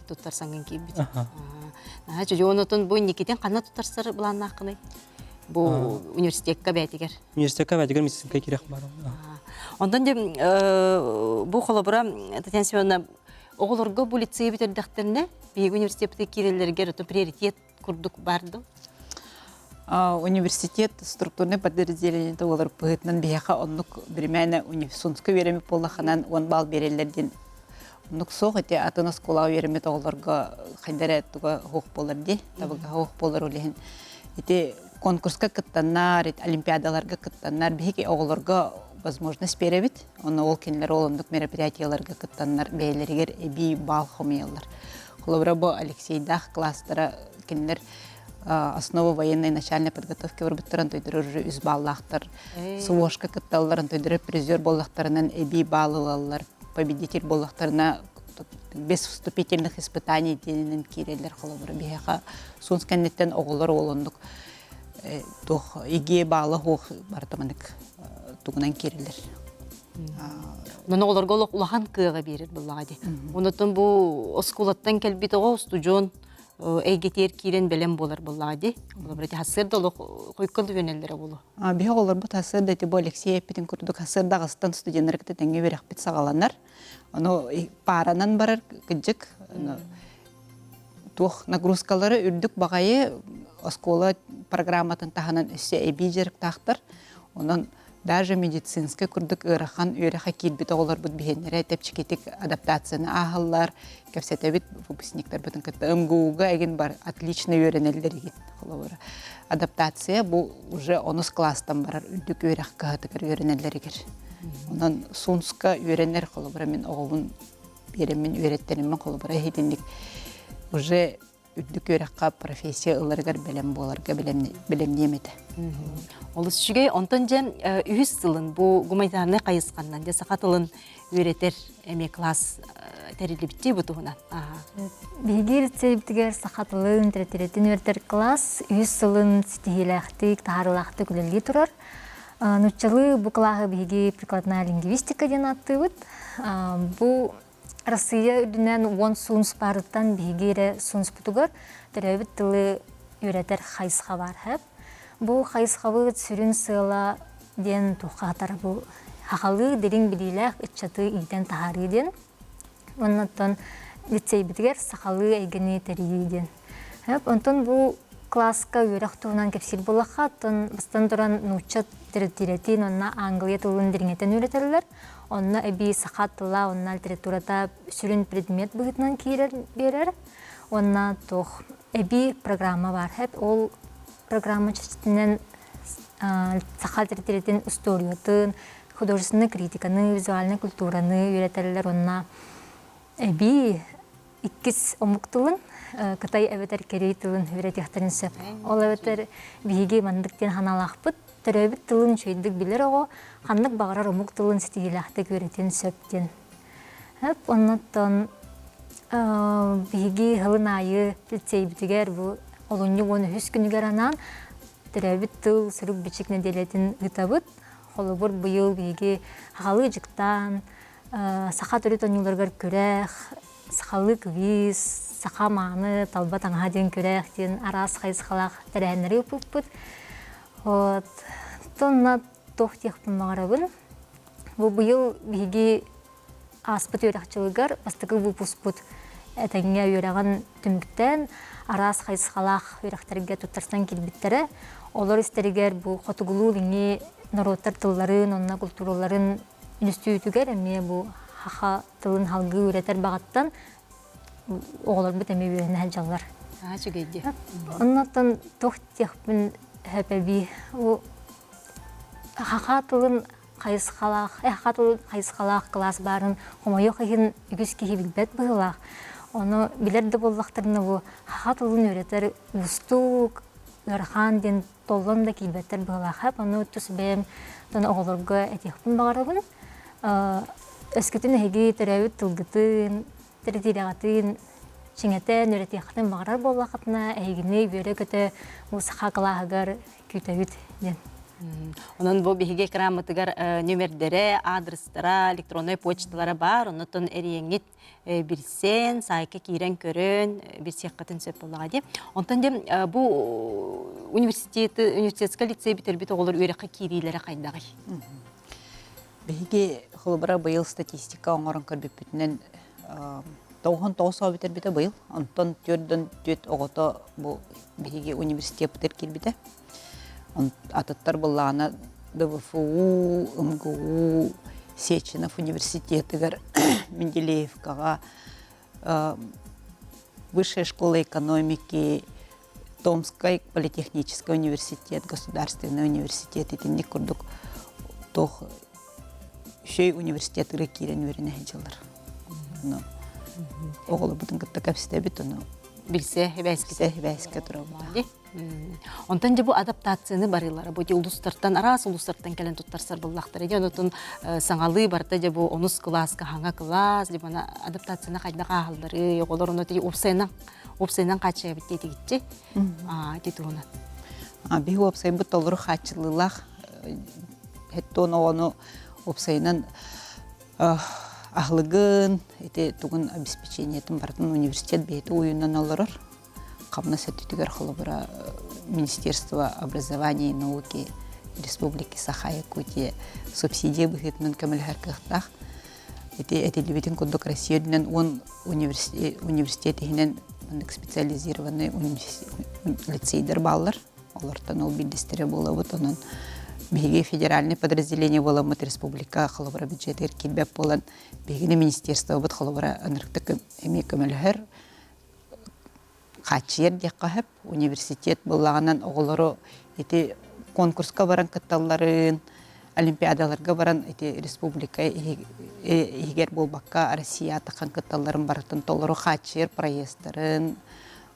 Туттарсаҥҥын киирбит. Наһаа чөжө онотон бу инникитин ханна туттарсар былааннааххыный? Бу университекка бээтигэр. Университекка бээтигэр медицинскэй киирэх барым. Онтон дьэ бу холобура Татьяна Семеновна оҕолорго бу лицейи бүтэрдэхтэринэ биһиги университеппытыгар киирэллэригэр ото приоритет курдук бар дуу? Университет структурнай подразделениета буолар быһыытынан биһиэхэ оннук биримээнэ Сунска үөрэммит буоллаххынан 10 балл биэрэллэр диэн оннук суох ити атын оскуолаҕа үөрэммит оҕолорго хайда эрэ туга суох буолар дии табыгаһа суох буолар ол иһин ити конкурска кыттаннар олимпиадаларга кыттаннар биһиги оҕолорго возможность биэрэбит онно ол кинилэр ол оннук мероприятиеларга кыттаннар бэйэлэригэр эбии балл хомуйаллар холобура бу Алексейдаах класстара кинилэр Основа военной начальной подготовки барбыттарын тойдорор уже үс баллаахтар. СВОшка кытталларын тойдорор призер буоллахтарынан эбии баал ылаллар. Победитель буоллахтарына без вступительных испытаний диэнинэн киирэллэр холобура биһиэхэ сунс кэнниттэн оҕолор уолуннук туох ИГЭ баала суох барыта маннык тугунан киирэллэр. Онон оҕолорго олох улахан кыаҕа биэрэр буоллаҕа дии. Онотон бу оскуолаттан кэлбит оҕо устудьуон эйгэтигэр киирэн бэлэм буолар буоллаҕа дии. Олобура ити сарсыарда олох хойукка да үөнэллэрэ буолуо. Биһи оҕолорбут сарсыарда ити бу Алексей эппитин курдук сарсыарда аҕыстан студеннары кытта тэҥҥэ үөрэхпит саҕаланар. Ону пааранан барар кыдьык туох нагрузкалары үрдүк баҕайы оскуола программатын таһынан өссө эбии дьарыктаахтар. Онон даже медицинскэй курдук ыарахан үөрэххэ киирбит оҕолорбут биһиэннэрэ тэпчикитик адаптацияны ааһаллар, кэпсэтэбит выпускниктарбытын кытта МГУ-га эгин бар отлично үөрэнэллэр игин холобура. Адаптация бу уже онус класстан барар үрдүк үөрэх кыһатыгар үөрэнэллэригэр. Онон СУНСка үөрэнэр холобура мин оҕобун биэрэммин үөрэттэриммин холобура иһитинник уже үрдүк үөрэххэ профессия ыларыгар бэлэм буоларга бэлэмниэм этэ. Олус үчүгэй. Онтон дьэ үһүс сылын бу гуманитарнай хайысханнан дьэ саха тылын үөрэтэр эмиэ класс тэриллибиттии бу туһунан. Биһиги лицейбитигэр саха тылын, литературатын үөрэтэр класс үһүс сылын ситиһиилээхтик, таһаарыылаахтык үлэлии турар. Нуччалыы бу кылааһы биһиги прикладная лингвистика диэн ааттыыбыт. Бу Россия үрдүнэн уон суунс баарыттан биһиги эрэ суунспутугар төрөөбүт тылы үөрэтэр хайысха баар хэп. Бу хайысхабыт сүрүн сыала диэн туохха хатара бу хахалыы дириҥ билиилээх ыччаты иитэн таһаарыы диэн. Оннуттан лицейбитигэр сахалыы эйгэни тэрийии диэн. Онтон бу класска үөрэх туһунан кэпсиир буоллахха, оттон бастан туран нуучча литературатын уонна англия тылын дириҥэтэн үөрэтэллэр. Онно эбии саха тыла уонна литературата сүрүн предмет быһыытынан киирэр биэрэр. Уонна туох эбии программа баар. Ол программа чэрчитинэн саха литературатын устуоруйатын, художественнай критиканы, визуальнай культураны үөрэтэллэр уонна эбии иккис омук тылын кытай эбэтэр кэрий тылын үөрэтиэхтэрин сөп. Ол эбэтэр биһиги маннык диэн санаалаахпыт, төрөөбүт тылын үчүгэйдик билэр оҕо ханнык баҕарар омук тылын ситиһиилээхтик үөрэтиэн сөп диэн. Оннуттан биһиги сылын аайы лицейбитигэр бу олунньу 13 күнүгэр анаан төрөөбүт тыл сурук-бичик нэдиэлэтин ыытабыт. Холобур, быйыл биһиги сахалыы дьыктаан, саха төрүт оонньууларыгар күрэх, сахалыы квиз, саха мааны талба таҥаһа диэн күрэх диэн араас хайысхалаах тэрээһиннэри ыыппыппыт. Вот. Тонна туох диэхпин баҕарабын. Бу быйыл биһиги ааспыт үөрэх дьылыгар бастакы выпускпут этэҥҥэ үөрэҕин түмүктээн араас хайысхалаах үөрэхтэргэ туттарсан киирбиттэрэ. Олор истэригэр бу хотугулуу-илиҥҥи норуоттар тылларын уонна култуураларын үнүстүүтүгэр эмиэ бу саха тылын салгыы үөрэтэр баҕаттан оҕолорбут эмиэ үөрэнэ сылдьаллар. Аа, үчүгэй Оннуттан туох диэхпин сөп Бу саха тылын хайысхалаах, саха тылын хайысхалаах кылаас баарын хомойуох иһин үгүс киһи билбэт быһыылаах. Ону билэр да буоллахтарына бу саха тылын үөрэтэр уустук, ыарахан диэн толлон да киирбэттэр быһыылаах. Ону тус бэйэм оҕолорго этиэхпин баҕарабын. Өскөтүн эһиги төрөөбүт тылгытын, төрүтиирэҕитин чиҥэтэн үөрэтиэххитин баҕарар буоллаххытына, эһигини үөрэ-көтө бу саха кылааһыгар күүтэбит диэн. Онон бу биһиги экраммытыгар нүмердэрэ, адрестара, электроннай почталара баар. Оннуттан эрийэҥҥит билсэн, саайка киирэн көрөн билсиэххитин сөп буоллаҕа дии. Онтон дьэ бу университеты, университетскай лицей бүтэрбит оҕолор үөрэххэ киириилэрэ хайдаҕый? Биһиги холобура быйыл статистика оҥорон көрбүппүтүнэн 99 оҕо бүтэрбитэ быйыл. Онтон 44 оҕото бу биһиги университеппытыгар киирбитэ. Атыттар былаана ДВФУ, МГУ, Сеченов университетыгар, Менделеевкаҕа, Высшая школа экономики, Томскай политехнический университет, государственный университет итинник курдук туох үчүгэй университетыгар киирэн үөрэнэ сылдьаллар. Ону оҕолорбутун кытта кэпсэтэбит, ону. билсэ хибээскэ хибээскэ турабыт. Онтон дьэ бу адаптацияны барыылара бу улуустартан араас улуустартан кэлэн туттарсар буллахтара дьэ онотун саҥалыы барта дьэ бу онус кылааска хаҥа кылаас дьэ мана адаптацияны хайдах ааһаллары оҕолор ону ти уопсайынан уопсайынан хааччыйабыт диэтигитчи аа ити туһунан Биһи уопсайбыт толору хааччылыылаах хеттон оҕону уопсайынан аһылыгын ити тугун обеспечениетын барытын университет бэйэтэ уйунан олорор хамнас өттүтүгэр холобура Министерство образования и науки Республики Саха-Якутия субсидия быһыытынан көмөлөһөр кыахтаах. Ити этиллибитин курдук Россия үрдүнэн уон университет иһинэн маннык специализированный лицейдэр бааллар. Олортон ол биирдэстэрэ буолабыт. Онон биһиги федеральный подразделение буоламмыт республика холобура бюджетигэр киирбэт буолан биһигини министерствобыт холобура ынырыктык эмиэ көмөлөһөр хааччыйар диэххэ сөп. Университет буоллаҕынан оҕолору ити конкурска баран кытталларын, олимпиадаларга баран ити республика иһигэр буолбакка Россия атаххан кытталларын барытын толору хааччыйар проездтарын,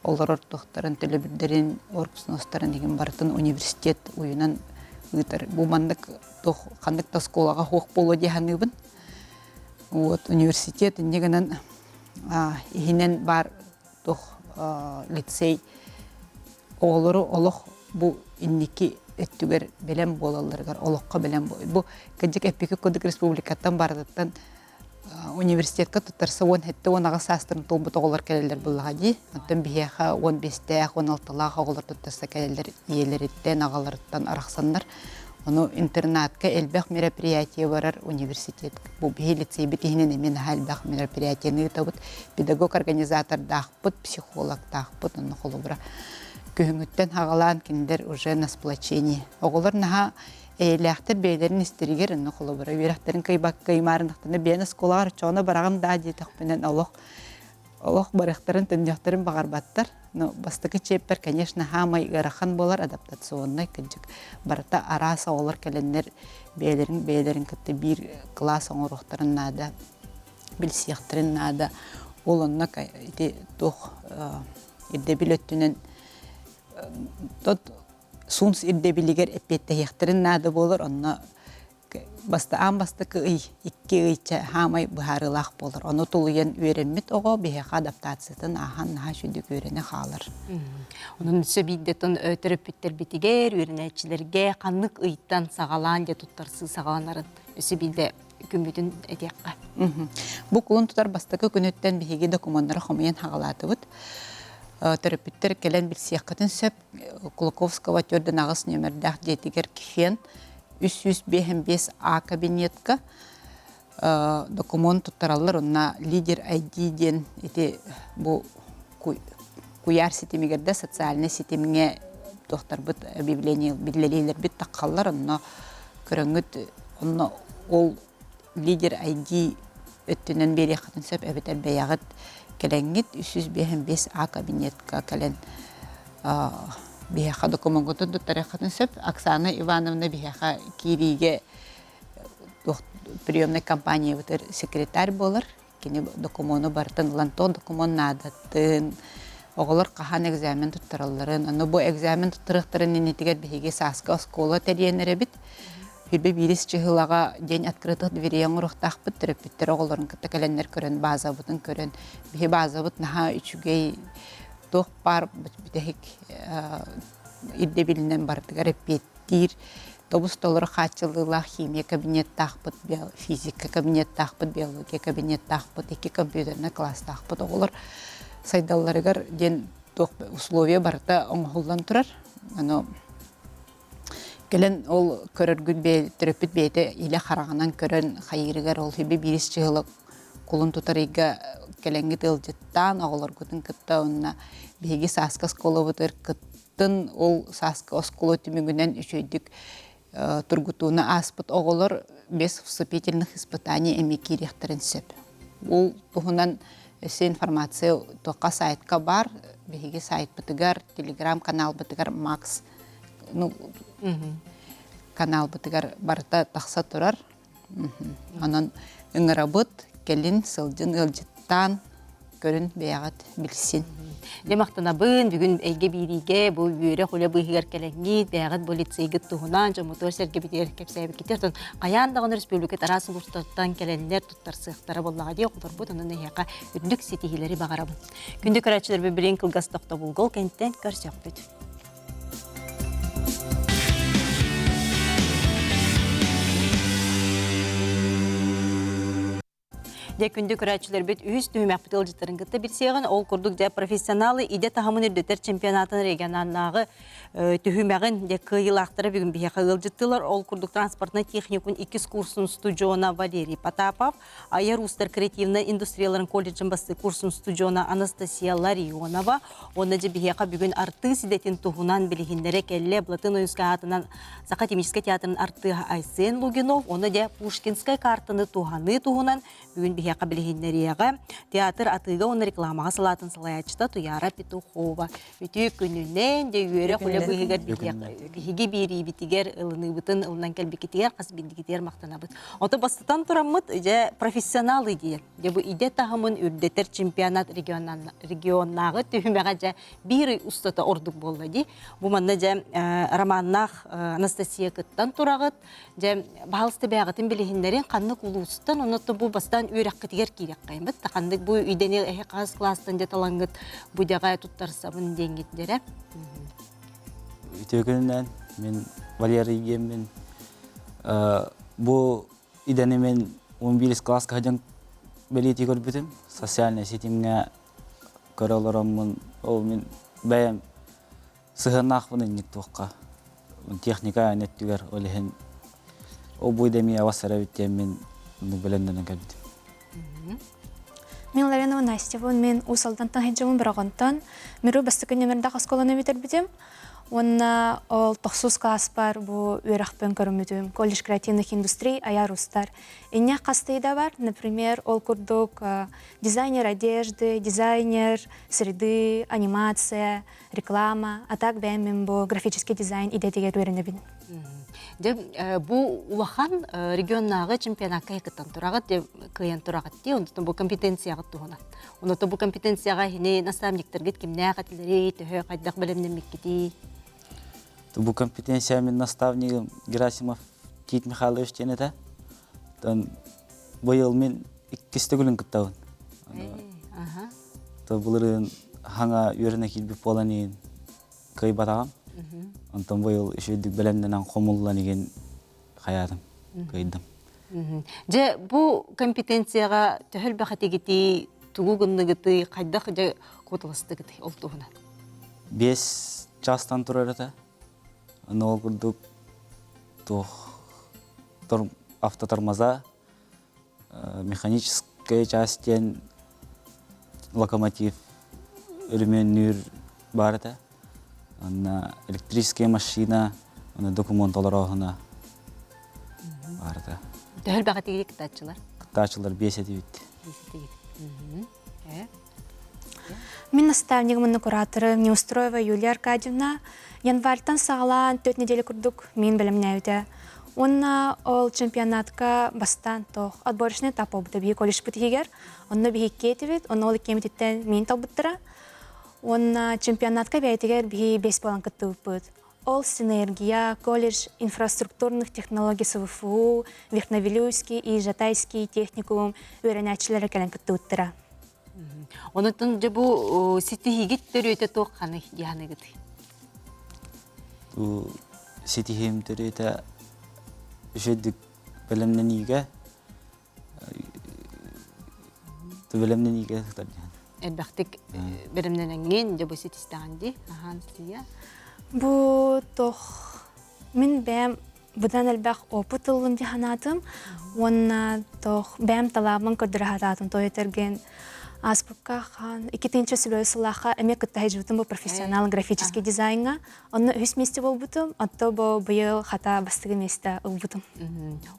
олорор туохтарын, төлөбүрдэрин, оргсностарын игин барытын университет уйунан ыытар. Бу маннык туох ханнык да оскуолаҕа суох буолуо дии саныыбын. Вот университет инньэ гынан иһинэн баар туох лицей оҕолору олох бу инники өттүгэр бэлэм буолалларыгар олоххо бэлэм бу кырдьык эппики курдук республикаттан барытыттан университетка туттарса 17-18 саастарын туолбут оҕолор кэлэллэр буоллаҕа дии. Оттон биһиэхэ 15-тээх, 16-лаах оҕолор туттарса кэлэллэр ийэлэриттэн, аҕаларыттан арахсаннар. Ону интернатка элбэх мероприятие барар университет. Бу биһи лицейбит иһинэн эмиэ наһаа элбэх мероприятиены ыытабыт. Педагог-организатордаахпыт, психологтаахпыт, онно холобура күһүҥҥүттэн хаҕалаан кинилэр уже на сплочении. Оҕолор наһаа эйэлээхтэр бэйэлэрин истэригэр онно холобура үөрэхтэрин кыайбакка ыймаарынахтарына бэйэн оскуолаҕар оччоҕуна бараҕын даа диэтэхпинэн олох олох барыахтарын төннүөхтэрин баҕарбаттар. Но бастакы чиэппэр, конечно, хаамай ыарахан буолар, адаптационнай кырдьык. Барыта араас оҕолор кэлэннэр бэйэлэрин бэйэлэрин кытта биир кылаас оҥоруохтарын наада, билсиэхтэрин наада. Ол онно ити туох ирдэбил өттүнэн тот сунс ирдэбилигэр эппиэттэһиэхтэрин наада буолар, онно Бастаан бастакы ый, икки ый хаамай быһаарыылаах буолар. Ону тулуйан үөрэммит оҕо биһиэхэ адаптациятын ааһан наһаа үчүгдүк үөрэнэ хаалар. Онон өссө биирдэ төрөппүттэрбитигэр, үөрэнээччилэргэ ханнык ыйтан саҕалаан дьэ туттарсыы саҕаланарын өссө биирдэ күммүтүн этиэххэ. Бу кулун тутар бастакы күнүттэн биһиги докумуоннары хомуйан хаҕалаатыбыт. Төрөппүттэр кэлэн билсиэххитин сөп. Кулаковского 4 нүөмэрдээх дьиэтигэр киһиэн 355 А кабинетка докумуон туттараллар онно лидер ID диэн ити бу куйаар ситимигэр да социальнай ситимҥэ туохтарбыт объявление биллэриилэрбит таххаллар онно көрөҥҥүт онно ол лидер ID өттүнэн биэриэххитин сөп эбэтэр бэйэҕит кэлэҥҥит 355 А кабинетка кэлэн биһиэхэ докумуоҥҥутун туттарыаххытын сөп. Оксана Ивановна биһиэхэ киириигэ приемнай компаниябытыгар секретарь буолар. Кини докумуону барытын ылан туох докумуон наадатын, оҕолор хаһан экзамен туттаралларын, аны бу экзамен туттарыахтарын иннитигэр биһиги сааскы оскуола тэрийэн эрэбит. Хүбэ биирис чыһылаҕа день открытых дверей оҥоруохтаахпыт төрөппүттэр оҕолорун кытта кэлэннэр көрөн базабытын көрөн биһи базабыт наһаа үчүгэй туох баар бүтэһик ирдэбилинэн барытыгар эппиэттиир тобус толору хааччыллыылаах химия кабинеттаахпыт, физика кабинеттаахпыт, биология кабинеттаахпыт, икки компьютернай класстаахпыт оҕолор сайдалларыгар диэн туох условия барыта оҥоһуллан турар. Аны кэлэн ол көрөргүт бэйэ төрөппүт бэйэтэ илэ хараҕынан көрөн хайыырыгар ол хиби биирис чыһыла кулун тутар ыйга кэлэҥҥит ыалдьыттаан оҕолоргутун кытта уонна биһиги сааскы оскуолабытыгар кыттын ол сааскы оскуола түмүгүнэн үчүгэйдик тургутууну ааспыт оҕолор без вступительных испытаний эмиэ киириэхтэрин сөп. Ол туһунан өссө информация туохха сайтка баар биһиги сайтпытыгар телеграм-каналбытыгар Макс ну, каналбытыгар барыта тахса турар. Онон ыҥырабыт, кэлин сылдьын ыалдьыттаан көрүн бэйэҕит билсин. Дьэ махтанабын, бүгүн эйгэ биириигэ бу үөрэх үлэ быыһыгар кэлэҥҥит, бэйэҕит бу лицейгит туһунан дьоммутугар сэргэбитигэр кэпсээбиккитигэр оттон хайаан даҕаны республика араас улуустартан кэлэннэр туттарсыахтара буоллаҕа дии оҕолорбут онон эһиэхэ үрдүк ситиһиилэри баҕарабын. Күндү көрөөччүлэрбит билигин кылгас тохтобулга ол кэнниттэн көрсөхпүт. Дьэ күндү көрөөччүлэрбит үһүс түһүмэхпит ыалдьыттарын кытта билсиэҕин. Ол курдук дьэ профессионалы идэ таһымын үрдэтэр чемпионатын региональнааҕы түһүмэҕин дьэ кыайыылаахтара бүгүн биһиэхэ ыалдьыттыылар. Ол курдук транспортнай техникум иккис курсун студиона Валерий Потапов, Айар уустар креативнай индустрияларын колледжын бастакы курсун студиона Анастасия Ларионова уонна дьэ биһиэхэ бүгүн артыыс идэтин туһунан билиһиннэрэ кэллэ Былатын Ойуунскай аатынан Саха академическай театрын артыыһа Айсен Лугинов уонна дьэ Пушкинскай картаны туһаныы туһунан бүгүн биһиэхэ билиһиннэриэҕэ театр атыыга уонна рекламаҕа салаатын салайааччыта Туяра Петухова. Үтүө күнүнэн, дьэ үөрэх үлэ быыһыгар биһиги биэриибитигэр ылыныыбытын ылынан кэлбиккитигэр хас биирдигитигэр махтанабыт. Ото бастатан тураммыт дьэ профессионал идея. Дьэ бу идэ таһымын үрдэтэр чемпионат регионнааҕы түһүмэҕэ дьэ биир ый устата ордук буолла дии. Бу манна дьэ романнаах Анастасия кыттан тураҕыт. Дьэ баһалыста бэйэҕитин билиһиннэрин ханнык улуустан оннуттан бу бастаан үөрэххитигэр киирэххэймит да ханнык бу идэни эһи хас класстан дьэ талаҥҥыт бу идэҕэ туттарсабын диэҥҥит дэрэ. Үтүө күнүнэн мин Валерий диэммин бу идэни мин 11 класска сылдьан бэлиэтии көрбүтүм. Социальнай ситимҥэ көрө олороммун ол мин бэйэм сыһыаннаахпын инник туохха техника өттүгэр ол иһин ол бу идэми авас эбит диэммин бэлэмнэнэн кэлбитим. Мин Ларионова Настябын, мен Уус Алдантан сылдьабын Бороҕонтон. Мүрү бастакы нөмердаах оскуоланы бүтэрбитим. Уонна ол тохсус класспар бу үөрэхпин көрүммүтүм. Колледж креативных индустрий айар устар. Инньэ хастыы да бар, например, ол курдук дизайнер одежды, дизайнер среды, анимация, реклама, а так бэйэм мин бу графический дизайн идэтигэр үөрэнэбин. Дьэ бу улахан регионнааҕы чемпионакка кыттан тураҕыт, дьэ кыайан тураҕыт дии, онтон бу компетенцияҕыт туһунан. Оното бу компетенцияҕа иһини наставниктаргыт кимнээх этилэрий, төһө хайдах бэлэмнэммиккитий? Бу компетенция мин наставнигым Герасимов Тит Михайлович диэн этэ. Оттон быйыл мин иккис төгүлүн кыттабын. То былырыын хаҥа үөрэнэ киирбит буолан иһин кыайбатаҕым. Онтон быйыл үчүгэйдик бэлэмнэнэн хомуллан иһин хайаатым, кыайдым. Дьэ, бу компетенцияҕа төһө элбэх этигитий, тугу гынныгытый, хайдах дьэ куоталастыгытый ол туһунан? 5 чаастан турар этэ. Аны ол курдук туох автотормоза, механическая часть диэн локомотив өрөмүөннүүр баар этэ. Онно электрическая машина, онно документ толорооһуна баар этэ. Төһө элбэх этигит кыттааччылар? Кыттааччылар биэс этибит. Биэс этигит. Мин наставнигым уонна кураторым Неустроева Юлия Аркадьевна январьтан саҕалаан 4 неделя курдук мин бэлэмнээбитэ. Уонна ол чемпионатка бастаан тоох отборочный этап буолбута биһи колледжпыт иһигэр. Онно биһикки этибит, онно ол иккиэмититтэн мин талбыттара. Уонна чемпионатка бэйэтигэр биһи бэс буолан кыттыбыппыт. Ол синергия, колледж инфраструктурных технологий СВФУ, Верхневилюйский и Жатайский техникум үөрэнээччилэрэ кэлэн кыттыбыттара. Онотон дьэ бу ситиһиигит төрүөтэ туох ханы дианыгытый? Бу ситиһиим төрүөтэ үчүгдүк бэлэмнэниигэ бэлэмнэниигэ сытар диэн. Элбэхтик бэлэмнэнэҥҥин дьэ бу ситистэҕин дии аһаан сия. Бу тох мин бэйэм быдан элбэх опыт ыллым дии санаатым уонна тох бэйэм талааммын көрдөрө сатаатым тоойутэргин ааспыкка хаан 2000 сыллаахха эмиэ кытта сылдьыбытым бу профессионал графический дизайнҥа онно үһүс миэстэ буолбутум отто бу быйыл хата бастакы миэстэ ылбытым.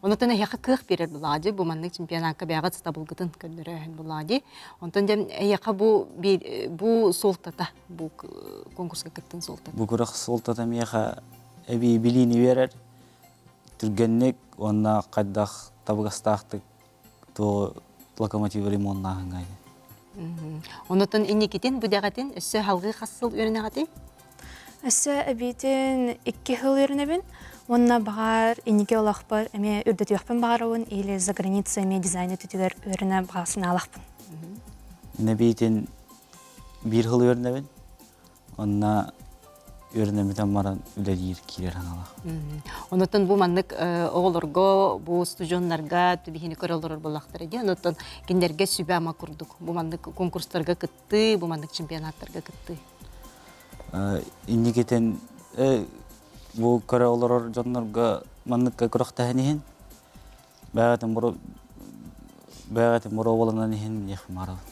Онотон эһиэхэ кыах биэрэр булади бу маннык чемпионакка бэйэҕит сатабылгытын көннөрөөһүн булади онтон дьэ эһиэхэ бу бу суолтата бу конкурска кыттын суолтата Бу күрэх суолтата миэхэ эбии билиини биэрэр, түргэнник уонна хайдах табыгастаахтык туо локомотивы ремоннааһыҥҥа. Онотон инникитин бу дэҕэтин өссө халгыы хас сыл үөрэнэҕитий? Өссө эбиитин икки сыл үөрэнэбин уонна баҕар инники олохпор эмиэ үрдэтиэхпин баҕарабын или за границей эмиэ дизайн өттүгэр үөрэнэ баҕа санаалаахпын. Мин эбиитин биир сыл үөрэнэбин. Онно үөрэнэммитэн баран үлэлиир киирэр ханалах. Онотон бу маннык оҕолорго, бу студеннарга түбиһини көрө олорор буоллахтара дии. Онотон кинилэргэ сүбэ-ама курдук бу маннык конкурстарга кыттыы, бу маннык чемпионаттарга кыттыы. Инникитин бу көрө олорор дьоннорго манныкка күрэхтэһэн иһин бэҕэтин бу бэҕэтин боруобаланан иһин диэх барабын.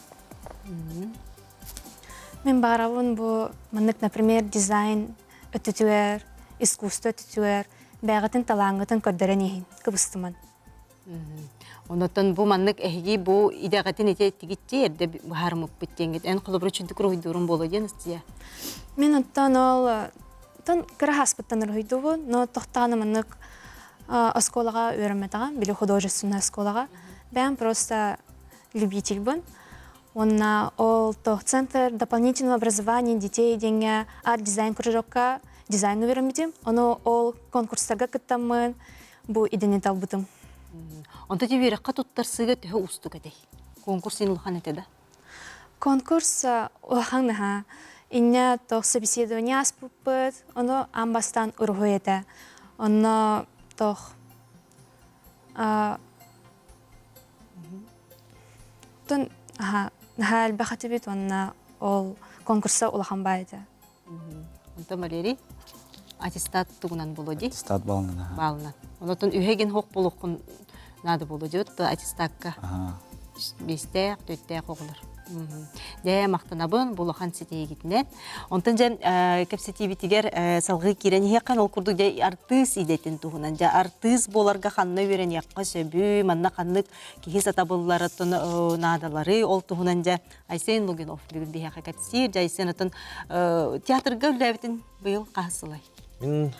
Мин баарабын бу маннык, например, дизайн өттүтүгэр, искусство өттүтүгэр бэйэҕитин талааҥҥытын көрдөрөн иһин кыбыстыман. Онотон бу маннык эһиги бу идэҕитин ити тигитти эрдэ быһаарымыппыт диэҥҥит эн холобура чүнтүк уруһуйдуурун буолуо диэн ыстыйа. Мин оттон ол тон кыра хаспыттан уруһуйдуубун, но тохтоон маннык оскуолаҕа үөрэммэтэҕим, били художественная оскуолаҕа. Бэйэм просто любительбын. Уонна ол то Центр дополнительного образования детей диэҥҥэ арт-дизайн кружокка дизайнга үөрэммитим. Ону ол конкурстарга кыттаммын бу идэни талбытым. Онто ти үөрэххэ туттарсыыга төһө уустук этэй? Конкурс ин улахан этэ да? Конкурс улахан наһаа. Иннэ тох собеседование ааспыппыт, ону аан бастаан уруһуй этэ. Онно тох Тон наһаа элбэх этибит уонна ол конкурса улахан баай этэ. Онтон Валерий аттестат тугунан боло ди? Аттестат балынан. Балынан. Онотон үһэгин хоқ болуққун надо боло ди аттестакка. Бестээх, төттээх оҕолор. Дьэ, махтанабын бу улахан ситиһиигитинэн. Онтон дьэ кэпсэтиибитигэр салгыы киирэн иһиэххин ол курдук дьэ артыыс идэтин туһунан дьэ артыыс буоларга ханна үөрэниэххэ сөбүй, манна ханнык киһи сатабылларыттан наадалары ол туһунан дьэ Айсен Лугинов бүгүн биһиэхэ кэпсиир. Дьэ Айсен атын театрга үлэлээбитин быйыл хаһыс сылай? Мин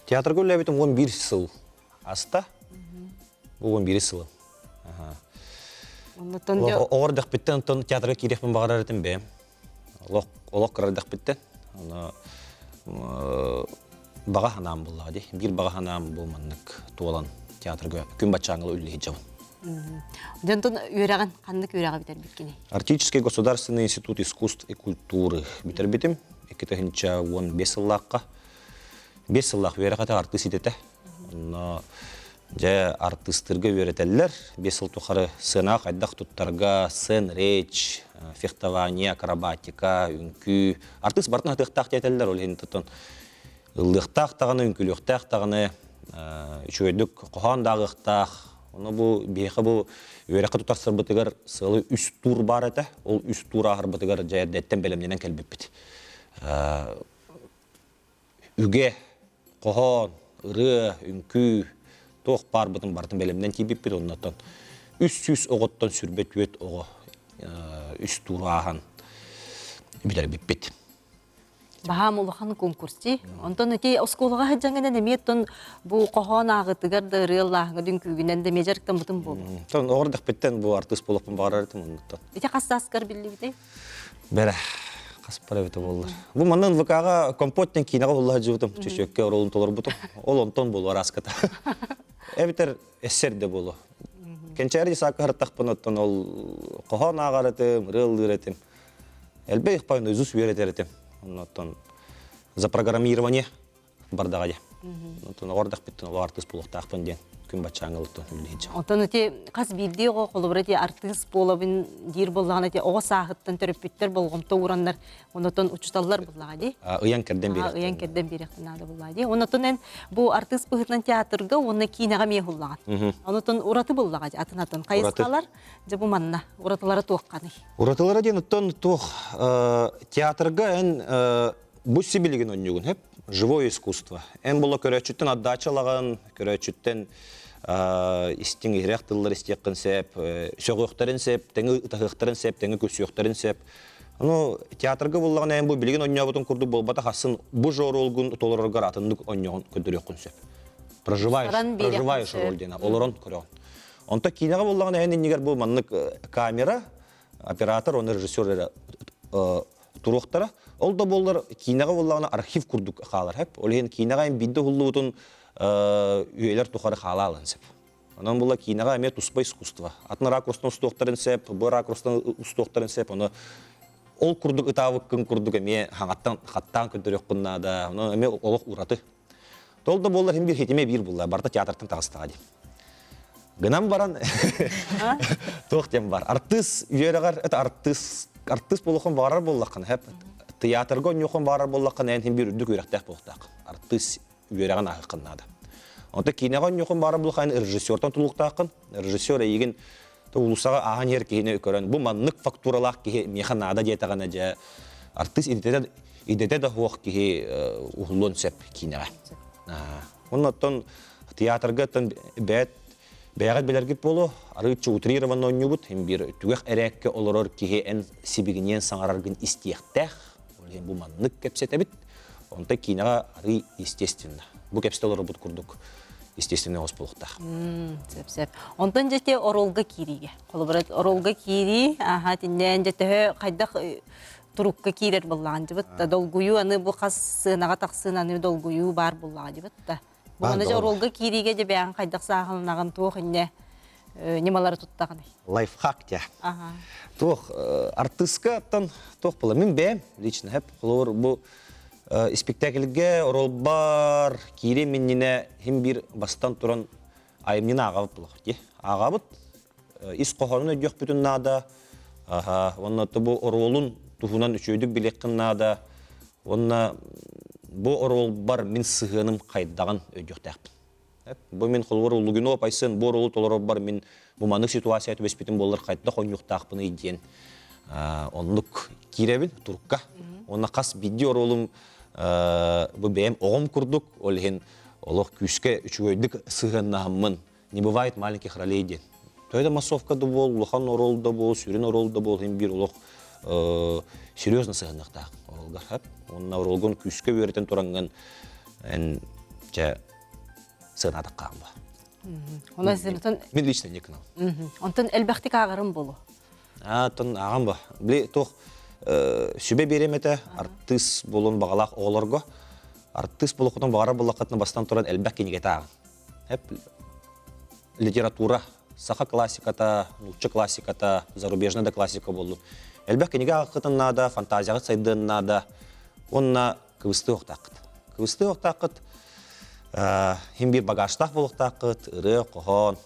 театрга үлэлээбитим 11 сыл аста. Бу 11 сылым. Оҕор дэхпиттэн онтон театрга киириэхпин баҕарар этим бэйэм. Олох олох кыра дэхпиттэн. Ону баҕа санаам буллаҕа дии. Биир баҕа санаам бу маннык туолан театрга күн баччааҥҥыла үлэлии сылдьабын. Дьонтон үөрэҕин ханнык үөрэҕи бүтэрбиккиний? Арктический государственный институт искусств и культуры бүтэрбитим. 2015 сыллаахха. 5 сыллаах үөрэх этэ артыыс идэтэ. Онно дьэ артыыстарга үөрэтэллэр. Биэс сыл тухары сыанаҕа хайдах туттарга, сцен речь, фехтование, акробатика, үҥкүү. Артыыс барытын сатыахтаах диэтэллэр, ол иһин тутун ыллыахтаах даҕаны, үҥкүүлүөхтээх даҕаны, үчүгэйдик хоһоон да ааҕыахтаах. Ону бу биһиэхэ бу үөрэххэ тутарсарбытыгар сыалы үс тур баар этэ. Ол үс тур ааһарбытыгар дьэ эрдэттэн бэлэмнэнэн кэлбиппит. Үгэ, хоһоон, ырыа, үҥкүү туох баарбытын барытын бэлэмнэн тиийбиппит. Оннуттан 300 оҕоттон сүрбэ түөрт оҕо үс тууру ааһан бүтэрбиппит. Баһаам улахан конкурс дии. Онтон ити оскуолаҕа сылдьаҥҥынан эмиэ оттон бу хоһоон ааҕытыгар да ырыаллааһыҥа дүҥкүүгүнэн да эмиэ дьарыктаммытым буолуо. Онтон оҕор дэхпиттэн бу артыыс буолуохпун баҕарар этим оннуттан. Ити хас сааскар биллибитэй? Бэрэ, хас пара эбитэ буоллар. Бу манна НВК-ҕа компот диэн киинэҕэ булла сылдьыбытым, чөчүөккэ оруолун толорбутум. Ол онтон буолуо араската. Эбэтэр эссер да буолуо. Кэнчээри саакка сырыттахпын оттон ол хоһоон ааҕар этим, ырыа ыллыыр этим. Элбэх их наизусть үөрэтэр этим. Оннуттан за программирование бардаҕа дьэ. Онтон оҕор дахпыттан олох артыыс буолуохтаахпын диэн күн баччааҥҥа ылыттан үллэһин Онтон ити хас биирдии оҕо холобура ити артыыс буолабын диир буоллаҕына ити оҕо сааһыттан төрөппүттэр болҕомто уураннар онотон учууталлар буллаҕа дии. Ыйан кэрдэн биэриэхтэн. Ыйан кэрдэн биэриэхтэн наада буллаҕа дии. Онотон эн бу артыыс быһыытынан театрга уонна киинэҕэ эмиэ уһуллаҕын. Онотон ураты буллаҕа дии атын атын хайысхалар дьэ бу манна уратылара туохханый? Уратылара диэн оттон туох театрга эн бу сибилигин онньугун хөп живое искусство. Эн була көрөөччүттэн отдача ылаҕын, көрөөччүттэн истиҥ иһирэх тыллар истиэххин сөп, сөҕүөхтэрин сөп, тэҥи ытаһыахтарын сөп, тэҥи күлсүөхтэрин сөп. Ону театрга буллаҕына эн бу билигин онньообутун курдук буолбатах асын бу жоруолгун толороргор атыннык онньоҕун көрдөрүөххүн сөп. Проживаешь, проживаешь роль диэн олорон көрөҕүн. Онто киинэҕэ буллаҕына эн иннигэр бу маннык камера. Оператор, оны режиссер эрэ туруохтара. Ол да буоллар киинэҕэ буоллаҕына архив курдук хаалар хэп. Ол иһин киинэҕэ эн биирдэ уһуллубутун үйэлэр тухары хаалаалан сөп. Онон була киинэҕэ эмиэ туспа искусство. Атын ракурстан устуохтарын сөп, бу ракурстан устуохтарын сөп. Ону ол курдук ытаабыккын курдук эмиэ хаҥаттан хаттаан көрдөрүөххүн наада. Ону эмиэ олох ураты. Ол да буоллар иһин биир хитимэ биир булла. Барыта театртан таҕыстаҕа дии. Гынан баран туох диэн бар. Артыыс үөрэҕэр это артыыс артыыс буолуоххун баҕарар буоллаххына хэп театрга оонньуоххун баҕарар буоллаххына эн иһин биир үрдүк үөрэхтээх буолуохтаах. Артыыс үөрэҕин ааһыаххын наада. Онто киинэҕэ оонньуоххун баҕарар буоллаххына эн режиссертан тулуктааххын. Режиссер эйигин уулуссаҕа ааһан иһэр киһини көрөн бу маннык фактуралаах киһи миэхэ наада диэтэҕинэ дьэ артыыс идэтэ идэтэ да суох киһи уһуллуон сөп киинэҕэ. Оннуттан театрга оттон бэйэт бэйэҕит билэргит буолуо арыыччы утрированно оонньуубут иһин биир түгэх эрээккэ олорор киһи эн сибигинийэн саҥараргын истиэхтээх ол иһин бу маннык кэпсэтэбит онто киинэҕэ арый естественно бу кэпсэтэ олорбут курдук естественный оҕус буолуохтаах. Сөп сөп. Онтон дьэ оролга киириигэ. Холобура оролга киирии, аха тиннээн дьэ төһө хайдах турукка киирэр буоллаҕын дьыбыт да долгуйуу аны бу хас сыанаҕа тахсыын аны долгуйуу баар буоллаҕа дьыбыт да. Бу аны дьэ оролга киириигэ дьэ бэйэҥ хайдах сааһыланаҕын туох иннэ ньымалары туттаҕыный? Лайфхак дьэ. Туох артыыска туох була мин бэйэм лично хэп холобур бу Испиктээкилгэ оруолбар киириэм иннинэ иһин биир бастан туран айымньыны ааҕабыт булах дии. Ааҕабыт, ис хоһоонун өйдүөхпүтүн наада, уонна бу оруолун туһунан үчүгэйдик билиэххин наада, уонна бу оруолбар мин сыһыаным хайдаҕын өйдүөхтээхпин. Бу мин холобур Лугинов Айсен бу оруолу толорорбор мин бу маннык ситуация түбэспитим буоллар хайдах оонньуохтаахпыный диэн оннук киирэбин турукка. Уонна хас биирдии оруолум бу бэйэм оҕом курдук, ол иһин олох күүскэ үчүгэйдик сыһыаннаһаммын не бывает маленьких ролей диэн. Төһө да массовка да буол, улахан оруол да буол, сүрүн оруол да буол, иһин биир олох серьезно сыһыанныахтаах оруолга. Уонна оруолгун күүскэ үөрэтэн тураҥҥын эн чэ сыанаатахха ба. Онон сынытын Мин лично не канал. Онтон элбэхтик ааҕарым болу. А, тон ааҕам ба. Били туох сүбэ биэрэм этэ артыыс буолуон баҕалаах оҕолорго. Артыыс буолуоххутун баҕарар буоллаххытына бастан туран элбэх кинигэтэ ааҕын. Эп литература, саха классиката, нуучча классиката, зарубежная да классика буоллун. Элбэх кинигэ ааҕыккытын наада, фантазияҕыт сайдыан наада. Уонна кыбыстыы охтааххыт. Кыбыстыы охтааххыт, иһин биир багажтаах буолуохтааххыт, ырыа, хоһоон,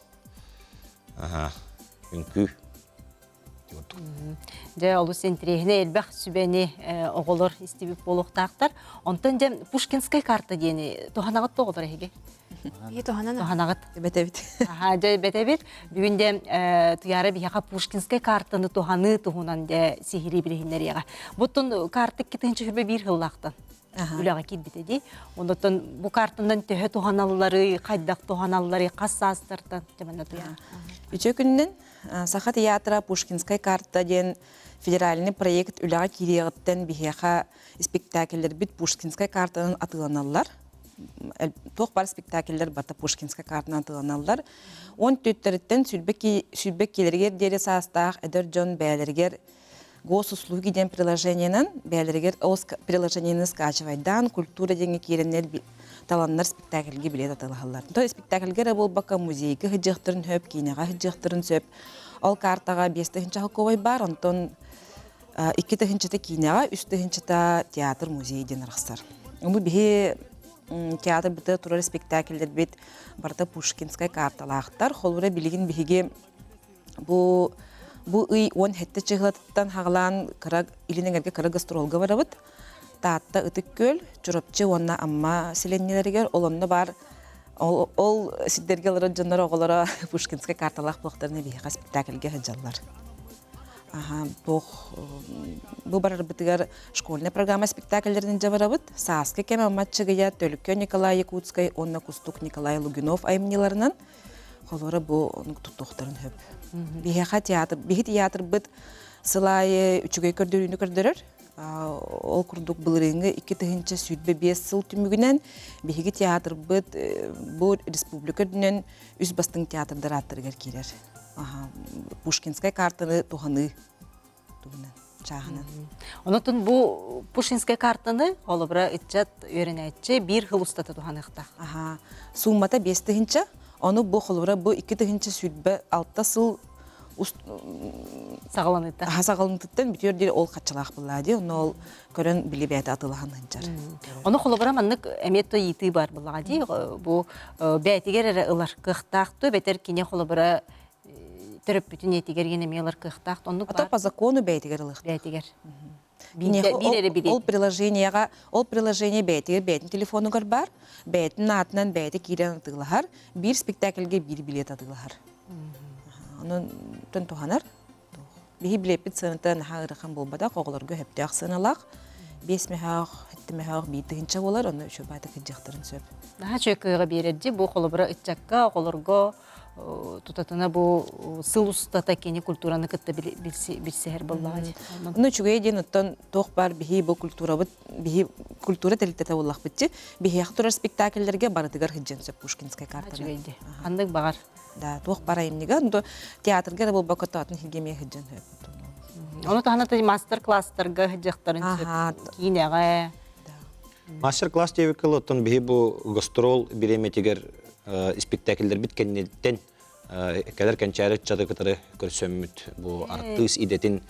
үҥкүү. Дьэ, олус интэриэһинэй элбэх сүбэни оҕолор истибит буолуохтаахтар. Онтон дьэ Пушкинскай карта диэни туһанаҕыт да оҕолор эһиги? Биһи туһанан туһанаҕыт. Бэтэбит. Аха, дьэ бэтэбит. Бүгүн дьэ Туяра биһиэхэ Пушкинскай картаны туһаныы туһунан дьэ сиһилии билиһиннэриэҕэ. Буттун карта 2021 сыллаахтан үлэҕэ киирбитэ дии. Онтон бу картанан төһө туһаналлары, хайдах туһаналлары, хас саастартан дьэ манна Туяра. Үтүө күнүнэн Саха театра Пушкинскай карта диэн федеральный проект үлэҕэ киириэҕиттэн биһиэхэ испиктээкиллэрбит Пушкинскай картанан атыыланаллар. Туох баар спектакльлэр барыта Пушкинскай картанан атыыланаллар. Он түттэриттэн сүүрбэ киилэригэр диэри саастаах эдэр дьон бэйэлэригэр госуслуги диэн приложениенан бэйэлэригэр ол приложениены скачивайдаан культура диэҥҥэ киирэннэр таланнар спектакльгэ билиэт атыылаһаллар. То спектакльгэ эрэ буолбакка музейга сылдьыахтарын сөп, киинэҕэ сылдьыахтарын сөп. Ол картаҕа 5 тыһыынча холкуобай баар, онтон 2 тыһыынчата киинэҕэ, 3 тыһыынчата театр, музей диэн арахсар. Бу биһи театр быта турар спектакльлэрбит барыта Пушкинскай карталаахтар. Холобура билигин биһиги бу бу ый 17 чыһылатыттан хаҕалаан кыра илин эҥэргэ кыра гастролга барабыт. Таатта Ытык Күөл, Чурапчы уонна Амма сэлиэнньэлэригэр ол онно баар ол, ол сирдэргэ олорор дьоннор оҕолоро Пушкинскай карталаах буолуохтарына биһиэхэ спектакльгэ сылдьаллар. Аха, туох бу барарбытыгар школьная программа спектакльлэрин дьэ барабыт. Сааскы кэм Амма Чыгыйа, Төлкө Николай Якутскай уонна Кустук Николай Лугинов айымньыларынан холоро бу оннук туттуохтарын сөп. Биһиэхэ театр, биһи театрбыт сыл аайы үчүгэй көрдөрүүнү көрдөрөр. Ол курдук былырыыҥҥы 2025 сыл түмүгүнэн биһиги театрбыт бу республика үрдүнэн үс бастыҥ театрдар ааттарыгар киирэр. Пушкинскай картаны туһаныы. туһунан чааһынан. Онотун бу Пушкинскай картаны холобура ыччат үөрэнээччи биир хыл устата туһаныахтаах. Аха. Сууммата 5 тыһыынча, ону бу холобура бу 2026 сыл саҕаланыыта. Аха саҕаланыытыттан бүтүөр диэри ол хаччалаах буллаа дии, онно ол көрөн били бэйэтэ атылаһан сылдьар. Ону холобура маннык эмиэ то ыйытыы бар буллаҕа дии, бу бэйэтигэр эрэ ылар кыахтаах ту бэтэр кини холобура төрөппүтүн ийэтигэр гин эмиэ ылар кыахтаах оннук А то по закону бэйэтигэр ылыахтаах. Бэйэтигэр. Биир эрэ билиэт. Ол приложениеға, ол приложение бэйэтигэр бэйэтин телефонугар бар, бэйэтин аатынан бэйэтэ киирэн атыылаһар, биир спектакльге биир билет атыылаһар. Онон төн туһанар. Биһи билиэппит сыаната наһаа ыарахан буолбатах, оҕолорго сөптөөх сыаналаах. 5 мөһөөх, 7 мөһөөх 1 тыһыынча буолар, онно үчүгэй баата кырдьыахтарын сөп. Наһаа үчүгэй кыаҕы биэрэрдьи бу холобура ыччакка, оҕолорго тутатына бу сыл устата кини культураны кытта билсиһэр буоллаҕа дии. Ону үчүгэй диэн оттон туох бар биһи бу культурабыт биһи культура тэрилтэтэ буоллахпытчы биһиэхэ турар спектакльлэргэ барытыгар сылдьан сөп Пушкинскай картаны. Үчүгэй дии. Ханнык баҕар. Да, туох бар айымньыга, театрга да буолбакка атын хилгемие сылдьан сөп. Ону таһынан мастер-класстарга сылдьахтарын сөп. Киинэҕэ. Мастер-класс диэбиккэ оттон биһи бу гастрол бириэмэтигэр спектакльдербит кэнниттэн кэлэр кэнчээри ыччаты кытары көрсөммүт бу артыыс идэтин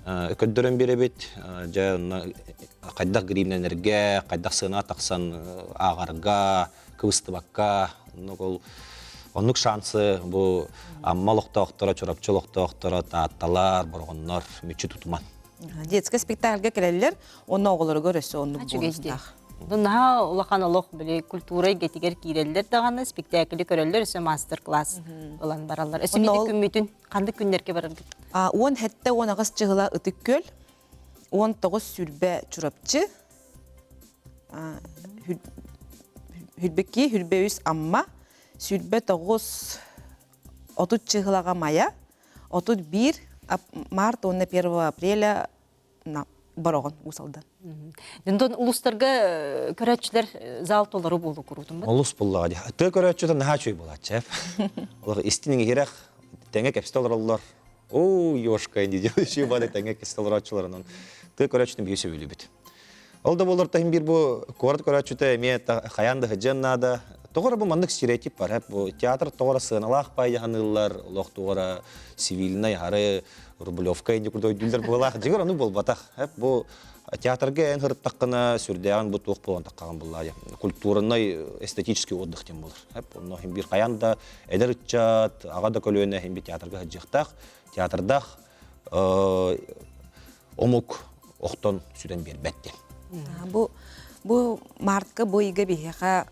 көрдөрөн биэрэбит дьэ онно хайдах гримнэнэргэ хайдах сыана тахсан ааҕарга кыбыстыбакка оннук ол оннук шансы бу Амма олохтоохторо Чурапчы олохтоохторо Таатталар Бороҕоннор мүччү тутуман. Детскай спектакльга кэлэллэр, онно оҕолоругар өссө оннук бонустаах. Наһаа улахан олох били культура эйгэтигэр киирэллэр даҕаны спектакли көрөллөр өссө мастер-класс ылан бараллар. Өссө биир күммүтүн ханнык күннэргэ бараргыт? 17-18 чыһыла Ытык Күөл, 19 сүрбэ Чурапчы, Хүрбэки, Хүрбэ үс Амма, сүрбэ тоҕус 30 чыһылаҕа Майа, 31 март уонна 1 апреля Бороҕон Уус Алдан. Дьонтон улустарга көрөөччүлэр зал толору буолу куруутун бат. Олус буллаҕа дии. Тыа көрөөччүтэ наһаа үчүгэй буолааччы. Олох истин иһирэх тэҥэ кэпсэтэ олороллор. Оо, ёшка инди үчүгэй бады тэҥэ кэпсэтэ олорооччуларынан. Тыа көрөөччүтүн биһи сөбүлүүбүт. Ол да буоллар таһым биир бу куорат көрөөччүтэ эмиэ хайаан да сыдьыан наада. Тоҕо эрэ бу маннык стереотип бар. Бу театр тоҕо эрэ сыаналаах паайдаһаныыллар, олох тоҕо эрэ цивильнай ары Рублевка инди курдук өйдүүллэр буолаах. Дьиҥэр ону буолбатах. Бу театрга эн сырыттаххына сүрдээҕин бу туох буолан таххаҕын буллаайа. Культурнай эстетический отдых диэн буолар. Онно иһин биир хайаан да эдэр ыччат, аҕа да көлүөнэ иһин биир театрга сылдьыахтаах. Театрдаах омук охтон сүтэн биэрбэт диэн. Бу бу мартка бу ыйга биһиэхэ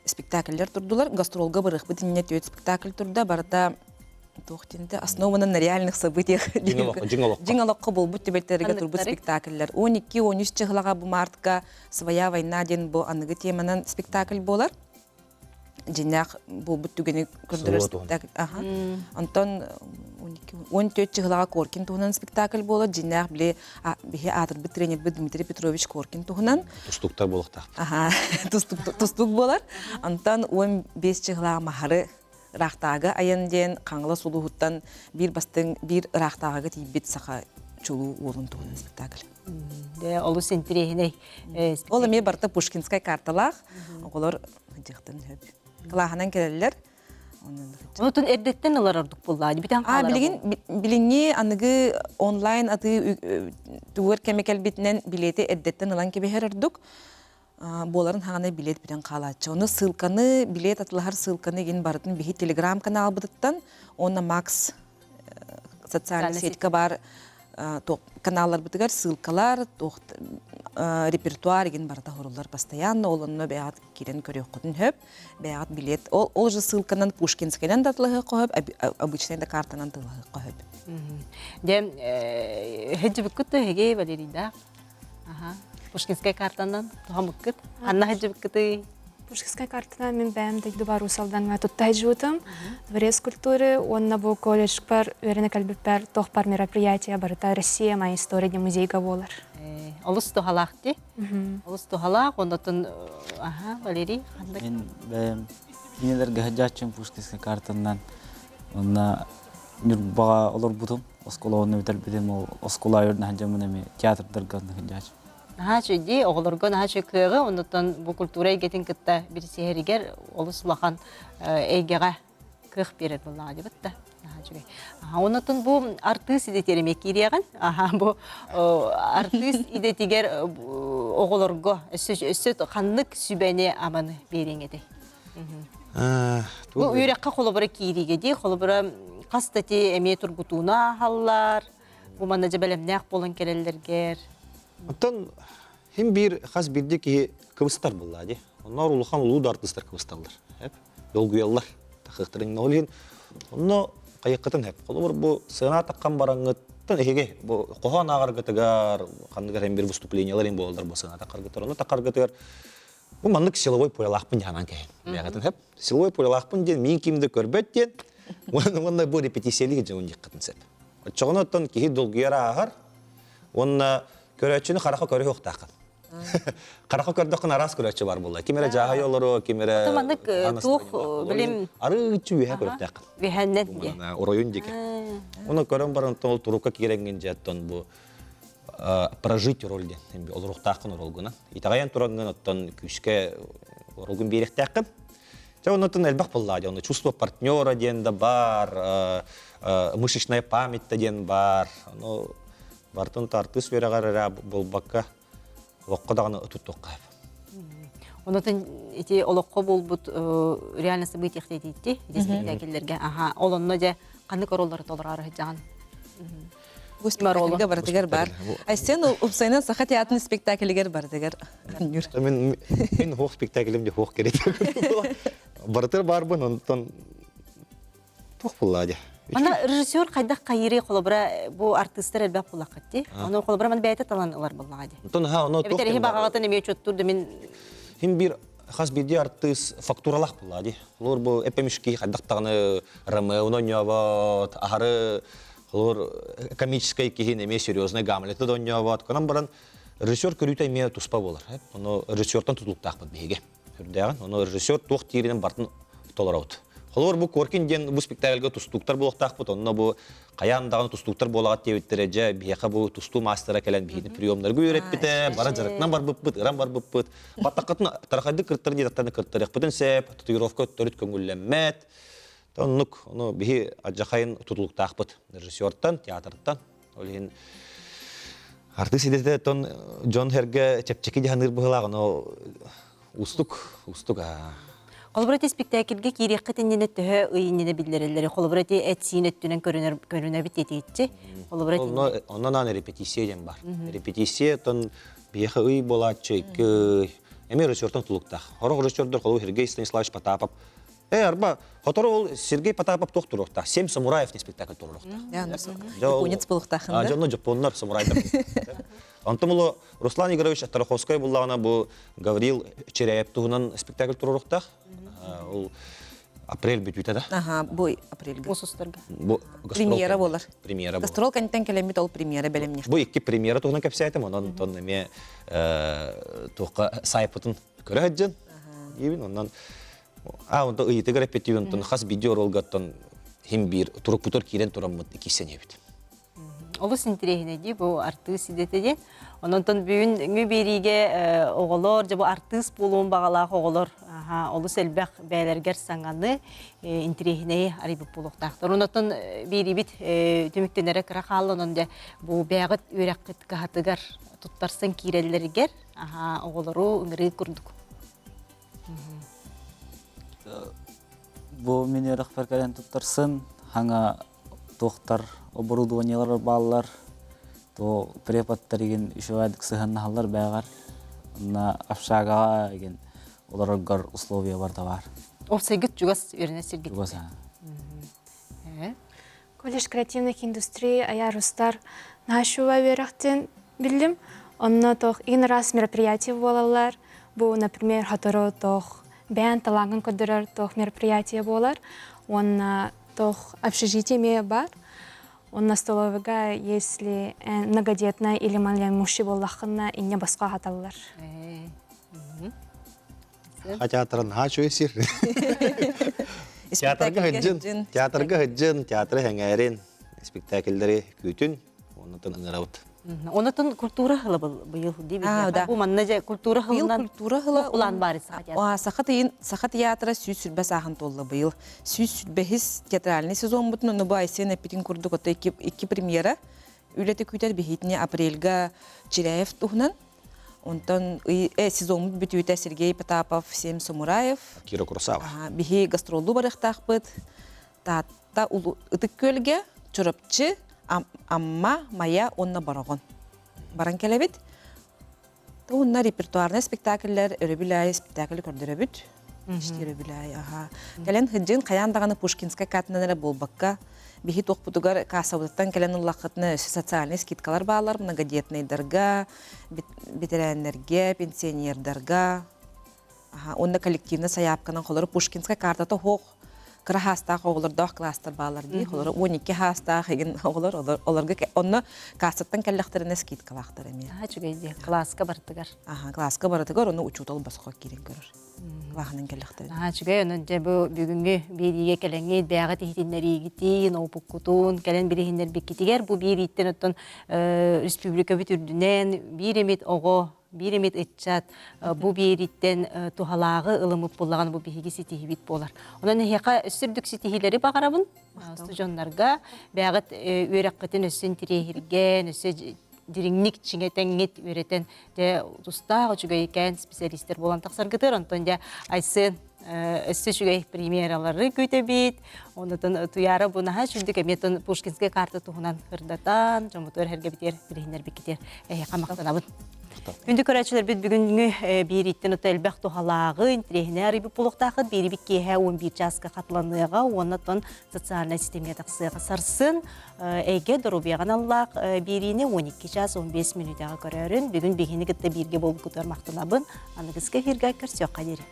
спектакльлэр турдулар. Гастролга барыахпыт иннинэ түөрт спектакль турда. Барыта туох диэнте основано на реальных событиях. Дьиҥ олоххо буолбут түбэлтэлэргэ турбут спектакльлэр. 12-13 чыһылаҕа бу мартка «Своя война» диэн бу аныгы теманан спектакль буолар. Дьиннээх буолбут түгэни көрдөрөр спектакль. Аха. Онтон 14 чыһылаҕа Коркин туһунан спектакль буолар. Дьиннээх били биһи аатырбыт тренербит Дмитрий Петрович Коркин туһунан. Тустуктар буолуохтаах. Аха, тустук буолар. Онтон 15 чыһылаҕа Маһары ыраахтааҕы айан диэн Хаҥалас улууһуттан биир бастыҥ биир ыраахтааҕыга тиийбит саха чулуу уолун туһунан спектакль. Дэ олус интириэһинэй. Ол эмиэ барыта Пушкинскай карталаах. Оҕолор дьахтан сөп. Кылааһынан кэлэллэр. Онутун эрдэттэн ылар ордук буоллаа. Бүтэн А билигин билиҥҥи аныгы онлайн атыы тугар кэми кэлбитинэн билети эрдэттэн ылан кэбиһэр ордук. Буоларын хаҕана билет бүтэн хаалааччы. Ону ссылканы, билет атылаһар ссылканы гин барытын биһи телеграм каналбытыттан, уонна Макс социальный сетька бар каналларбытыгар ссылкалар, репертуар игин барыта хоруллар постоянно, ол онно бэйэҕит киирэн көрүөххүтүн сөп, бэйэҕит билет, ол, ол же ссылканан Пушкинскайынан да атылаһыахха сөп, обычный да картанан тылаһыахха сөп. Дьэ, сылдьыбыккыт да эһиги Валерийдаах? Аха. Пушкинскай картанан туһаммыккыт? Ханна сылдьыбыккытый? Пушкинскай картанан мин бэйэм дойдубар Уус Алдаҥҥа тутта сылдьыбытым. Дворец культуры уонна бу колледжпар үөрэнэ кэлбиппэр туох бар мероприятие барыта Россия моя история диэн музейга буолар. Олус туһалаах дии. Олус туһалаах, оннотун аха, Валерий, ханнык? Мин бэйэм кинилэргэ сылдьааччым Пушкинскай картанан онно Ньурбаҕа олорбутум. Оскуола онно бүтэрбитим ол оскуола үөрэнэ сылдьаммын эмиэ театрдарга онно сылдьааччы. Наһаа үчүгэй, оҕолорго наһаа үчүгэй кыаҕы, оннуттан бу культура эйгэтин кытта билсиһэригэр олус улахан эйгэҕэ кыах биэрэр буоллаҕа дибит да. Наһаа үчүгэй. Оннуттан бу артыыс идэтигэр эмиэ киириэҕин. Аха, бу артыыс идэтигэр оҕолорго өссө өссө ханнык сүбэни аманы биэриэҥ этэй? Бу үөрэххэ холобура киириигэ дии, холобура хас да ти эмиэ тургутууну ааһаллар, бу манна дьэ бэлэмнээх буолан кэлэллэргэр. Оттон хим биир хас биирдии киһи кыбыстар буоллаа дии. Онноор улахан улуу да артыыстар кыбысталлар. Эп долгуйаллар. Тахыахтарын ол иһин онно хайыккытын хэп. Холобур бу сыана таххан бараҥҥыттан эһиги бу хоһоон ааҕаргытыгар ханныгар hem бир выступлениялар им буолаллар бу сыана тахаргытыгар. Онно тахаргытыгар Бу маннык силовой полялаахпын дьаһанан кэһин. Бэҕэтин хэп. Силовой полялаахпын диэн миин ким да көрбөт диэн уонна бу репетициялыыр дьон диэххитин сөп. Оччоҕуна оттон киһи долгуйар ааһар уонна көрөөччүнү хараха көрө суохтааххын. Хараха көрдөххүн араас көрөөччү бар буолла. Ким эрэ дьааһай олоруо, ким эрэ Ото маннык туох билим арыыччы үөһэ көрүөхтээххин. Үөһэннэн диэ. Оройун диэки. Оны көрөн баран ол турукка киирэҥҥин дьэ бу прожить роль диэн олоруохтааххын оролгунан. Итэҕэйэн тураҥҥын оттон күүскэ оролгун биэриэхтээххин. Дьэ оннуттан элбэх буоллаа дьэ, чувство партнера диэн да баар, мышечная память да диэн баар. Ону бартын артыыс үөрэҕэр эрэ буолбакка олоххо даҕаны туттуохха сөп. Онотон ити олоххо буолбут реально событиях диэтиитти, ити спектакльлэргэ. Аха, ол онно дьэ ханнык роллары толороору сылдьаҕын? Бу спектакльга барытыгар бар. Айсен упсайынан Саха театрын спектаклигер барытыгар нүр. Мен мен хоох спектаклем де хоох керек. Барытыр барбын, онтон туох булла дии. Ана режиссер хайдах хайыры холобура бу артыыстар элбэх буллаххыт дии. Ону холобура ман бэйэтэ талан ылар буллаҕа дии. Онтон ха ону туох Эбэтэр баҕаҕытын эмиэ чоттур да мин Хин бир хас биирдии артыыс фактуралаах булла дии. Холобур бу эпемишки хайдах даҕаны Ромеону оонньообот, аһары холобур комическай киһи эмиэ серьезный Гамлеты да оонньообот. Конон баран режиссер көрүүтэ эмиэ туспа буолар. Ону режиссертан тутулуктаахпыт биһиги. Үрдээҕин. Ону режиссер туох дииринэн бартын толоробут. Холобур, бу Коркин диэн бу спектакльга тустууктар буолуохтаахпыт. Онно бу хайаан даҕаны тустууктар буолаҕат диэбиттэрэ, дьэ, биһиэхэ бу тустуу маастара кэлэн биһигини приемнарга үөрэппитэ, бара дьарыктанан барбыппыт, ыран барбыппыт. Баттаххытын тарахайдык кыртар диэтэхтэринэ кыртарыахпытын сөп, татуировка төрүт көҥүллэммэт. Оннук, ону биһи адьахайын тутулуктаахпыт режиссертан, театртан. Ол иһин артыыс идэтэ тон дьон сэргэ чэпчэки дьаһаныыр быһыылаах, ону устук, устук аа. Холобура ити спектакльгэ киириэххит иннинэ төһө ый иннинэ биллэрэллэри, холобура ити эт-сиин өттүнэн көрүнэр көрүнэбит диэтигитчи. Холобура Онно онно наан репетиция диэн бар. Репетиция тон биһиэхэ ый буолааччы, икки ый. Эмиэ режиссертан тутулуктаах. Сорох режиссердор холобур Сергей Станиславович Потапов Э, арба, хотору ол Сергей Потапов туох туруохтаах? Семь самураев диэн спектакль туруохтаах. Японец буолуохтаахын да? Дьонно жапоннар самурайдар. Онтон ол Руслан Игоревич Тараховскай буллаҕына бу Гаврил Черяев туһунан спектакль туруохтаах. Ол апрель бүтүүтэ да? Аха, бу апрельга. Осустарга. Бу премьера болар. Премьера болар. Гастрол кэнниттэн кэлэммит ол премьера бэлэмниэх. Бу икки премьера туһунан кэпсээтим, онон тон эмиэ туохха сайпытын көрө сылдьан диибин, онон А, онто ыйытыгар эппиттии онтон хас биирдии оруолгаттан хим биир турукпутугар киирэн тураммыт иккиссэниэбит. Олус интэриэһинэй дии бу артыыс идэтэ диэн. Ононтон бүгүн биэриигэ оҕолор, дьэ бу артыыс буолуон баҕалаах оҕолор олус элбэх бэйэлэргэр саҥаны интэриэһинэйи арыйбыт буолуохтаахтар. Онотон биэриибит түмүктэнэрэ кыра хаалла, онон дьэ бу бэйэҕит үөрэххит кыһатыгар туттарсан киирэллэригэр оҕолору ыҥырыы курдук. Бу мин үөрэхпэр кэлэн туттарсын, хаҥа туохтар оборудованиелар бааллар, то преподтар игин үчүгэйдик сыһыаннаһаллар бээҕэр. Онно общагаҕа игин олороргор условия барыта баар. Уопсайгыт чугас үөрэнэр сиргит? Чугас аа. Колледж креативных индустрий айар устар наһаа үөрэхтин биллим. Онно тох ин раз мероприятие буолаллар. Бу, например, хотору тох бэйэн талааҥҥын көрдөрөр тох мероприятие буолар. Уонна тох общежитие эмиэ бар. Онно столовыйга, если многодетная или малоимущий буоллаххына, инньэ босхо аһаталлар. Театрын наһаа үчүгэй сир. Театрга сылдьын, театрга сылдьын, театры сэҥээрин. спектакльлэри күүтүн, оннотон ыҥырабыт. Онотон культура хыла быйыл дии Да. Бу манна же культура хылынан культура хыла улаан баары саха театра. Саха тыйын Саха театра 120 сааһын туолла быйыл. 125 театральный сезон бутун, но бу Айсен эппитин курдук ото икки премьера үлэти күүтэр биһитини апрельга Чиряев туһунан. Онтон сезоммут бүтүүтэ Сергей Потапов, Семь самураев. Кира Куросава. Биһи гастроллуу барыахтаахпыт. Таатта Ытык Күөлгэ, Чурапчы, Амма, Майа уонна Бороҕон баран кэлэбит. Уонна репертуарнай спектакльлэр өрөбүл аайы спектакль көрдөрөбүт. Өрөбүл аайы, аха. Кэлэн сылдьын хайаан даҕаны Пушкинскай картанан эрэ буолбакка, биһи туохпутугар кассабытыттан кэлэн ыллаххытына өссө социальнай скидкалар бааллар многодетнайдарга, бэтэрээннэргэ, пенсионердарга. Уонна коллективный сайаапканан холору Пушкинскай картата суох кыра хаастаах оҕолордоох класстар бааллар дии. Холору 12 хаастаах игин оҕолор олорго онно кассаттан кэллэхтэринэ скидкалаахтар эмиэ. Аха үчүгэй дии. Класска барытыгар. Аха, класска барытыгар ону учуутал босхо киирэн көрөр. Клаһынан кэллэхтэринэ. Аха үчүгэй онон дьэ бу бүгүҥҥү биэриигэ кэлэҥҥит бэйэҕит иһитиннэриигитин, опуккутун кэлэн билиһиннэрбиккитигэр бу биэрииттэн оттон республикабыт үрдүнэн биир эмит оҕо биир эмит ыччат бу биэрииттэн туһалааҕы ылыммыт буоллаҕына бу биһиги ситиһиибит буолар. Онон эһиэхэ өссө үрдүк ситиһиилэри баҕарабын студеннарга бэйэҕит үөрэххитин өссө интириэһиргээн, өссө дириҥник чиҥэтэҥҥит үөрэтэн дьэ тустаах үчүгэйкээн специалистэр буолан тахсаргытыр. Онтон дьэ Айсен өссө үчүгэй премьералары күүтэбит. Онтон Туяра бу наһаа үчүгдүк эмиэ Пушкинскай карта туһунан ырдатан, дьоммутугар эргэбитигэр билиһиннэрбиккитигэр эһиэхэ махтанабын. Күндү көрөөччүлэрбит бүгүҥҥү биэрииттэн ото элбэх туһалааҕы, интириэһинэй арыйбыт буолуохтаахыт. Биэрибит киэһэ 11 чааска хатыланыаҕа уонна оттон социальнай ситимҥэ тахсыаҕа. Сарсын эйгэ доруобуйаҕа аналлаах биэриини 12 чаас 15 мүнүүтэҕэ көрөөрүн. Бүгүн биһини кытта бииргэ буолбуккутугар махтанабын. Аныгыскы эфиргэ көрсүөххэ диэри.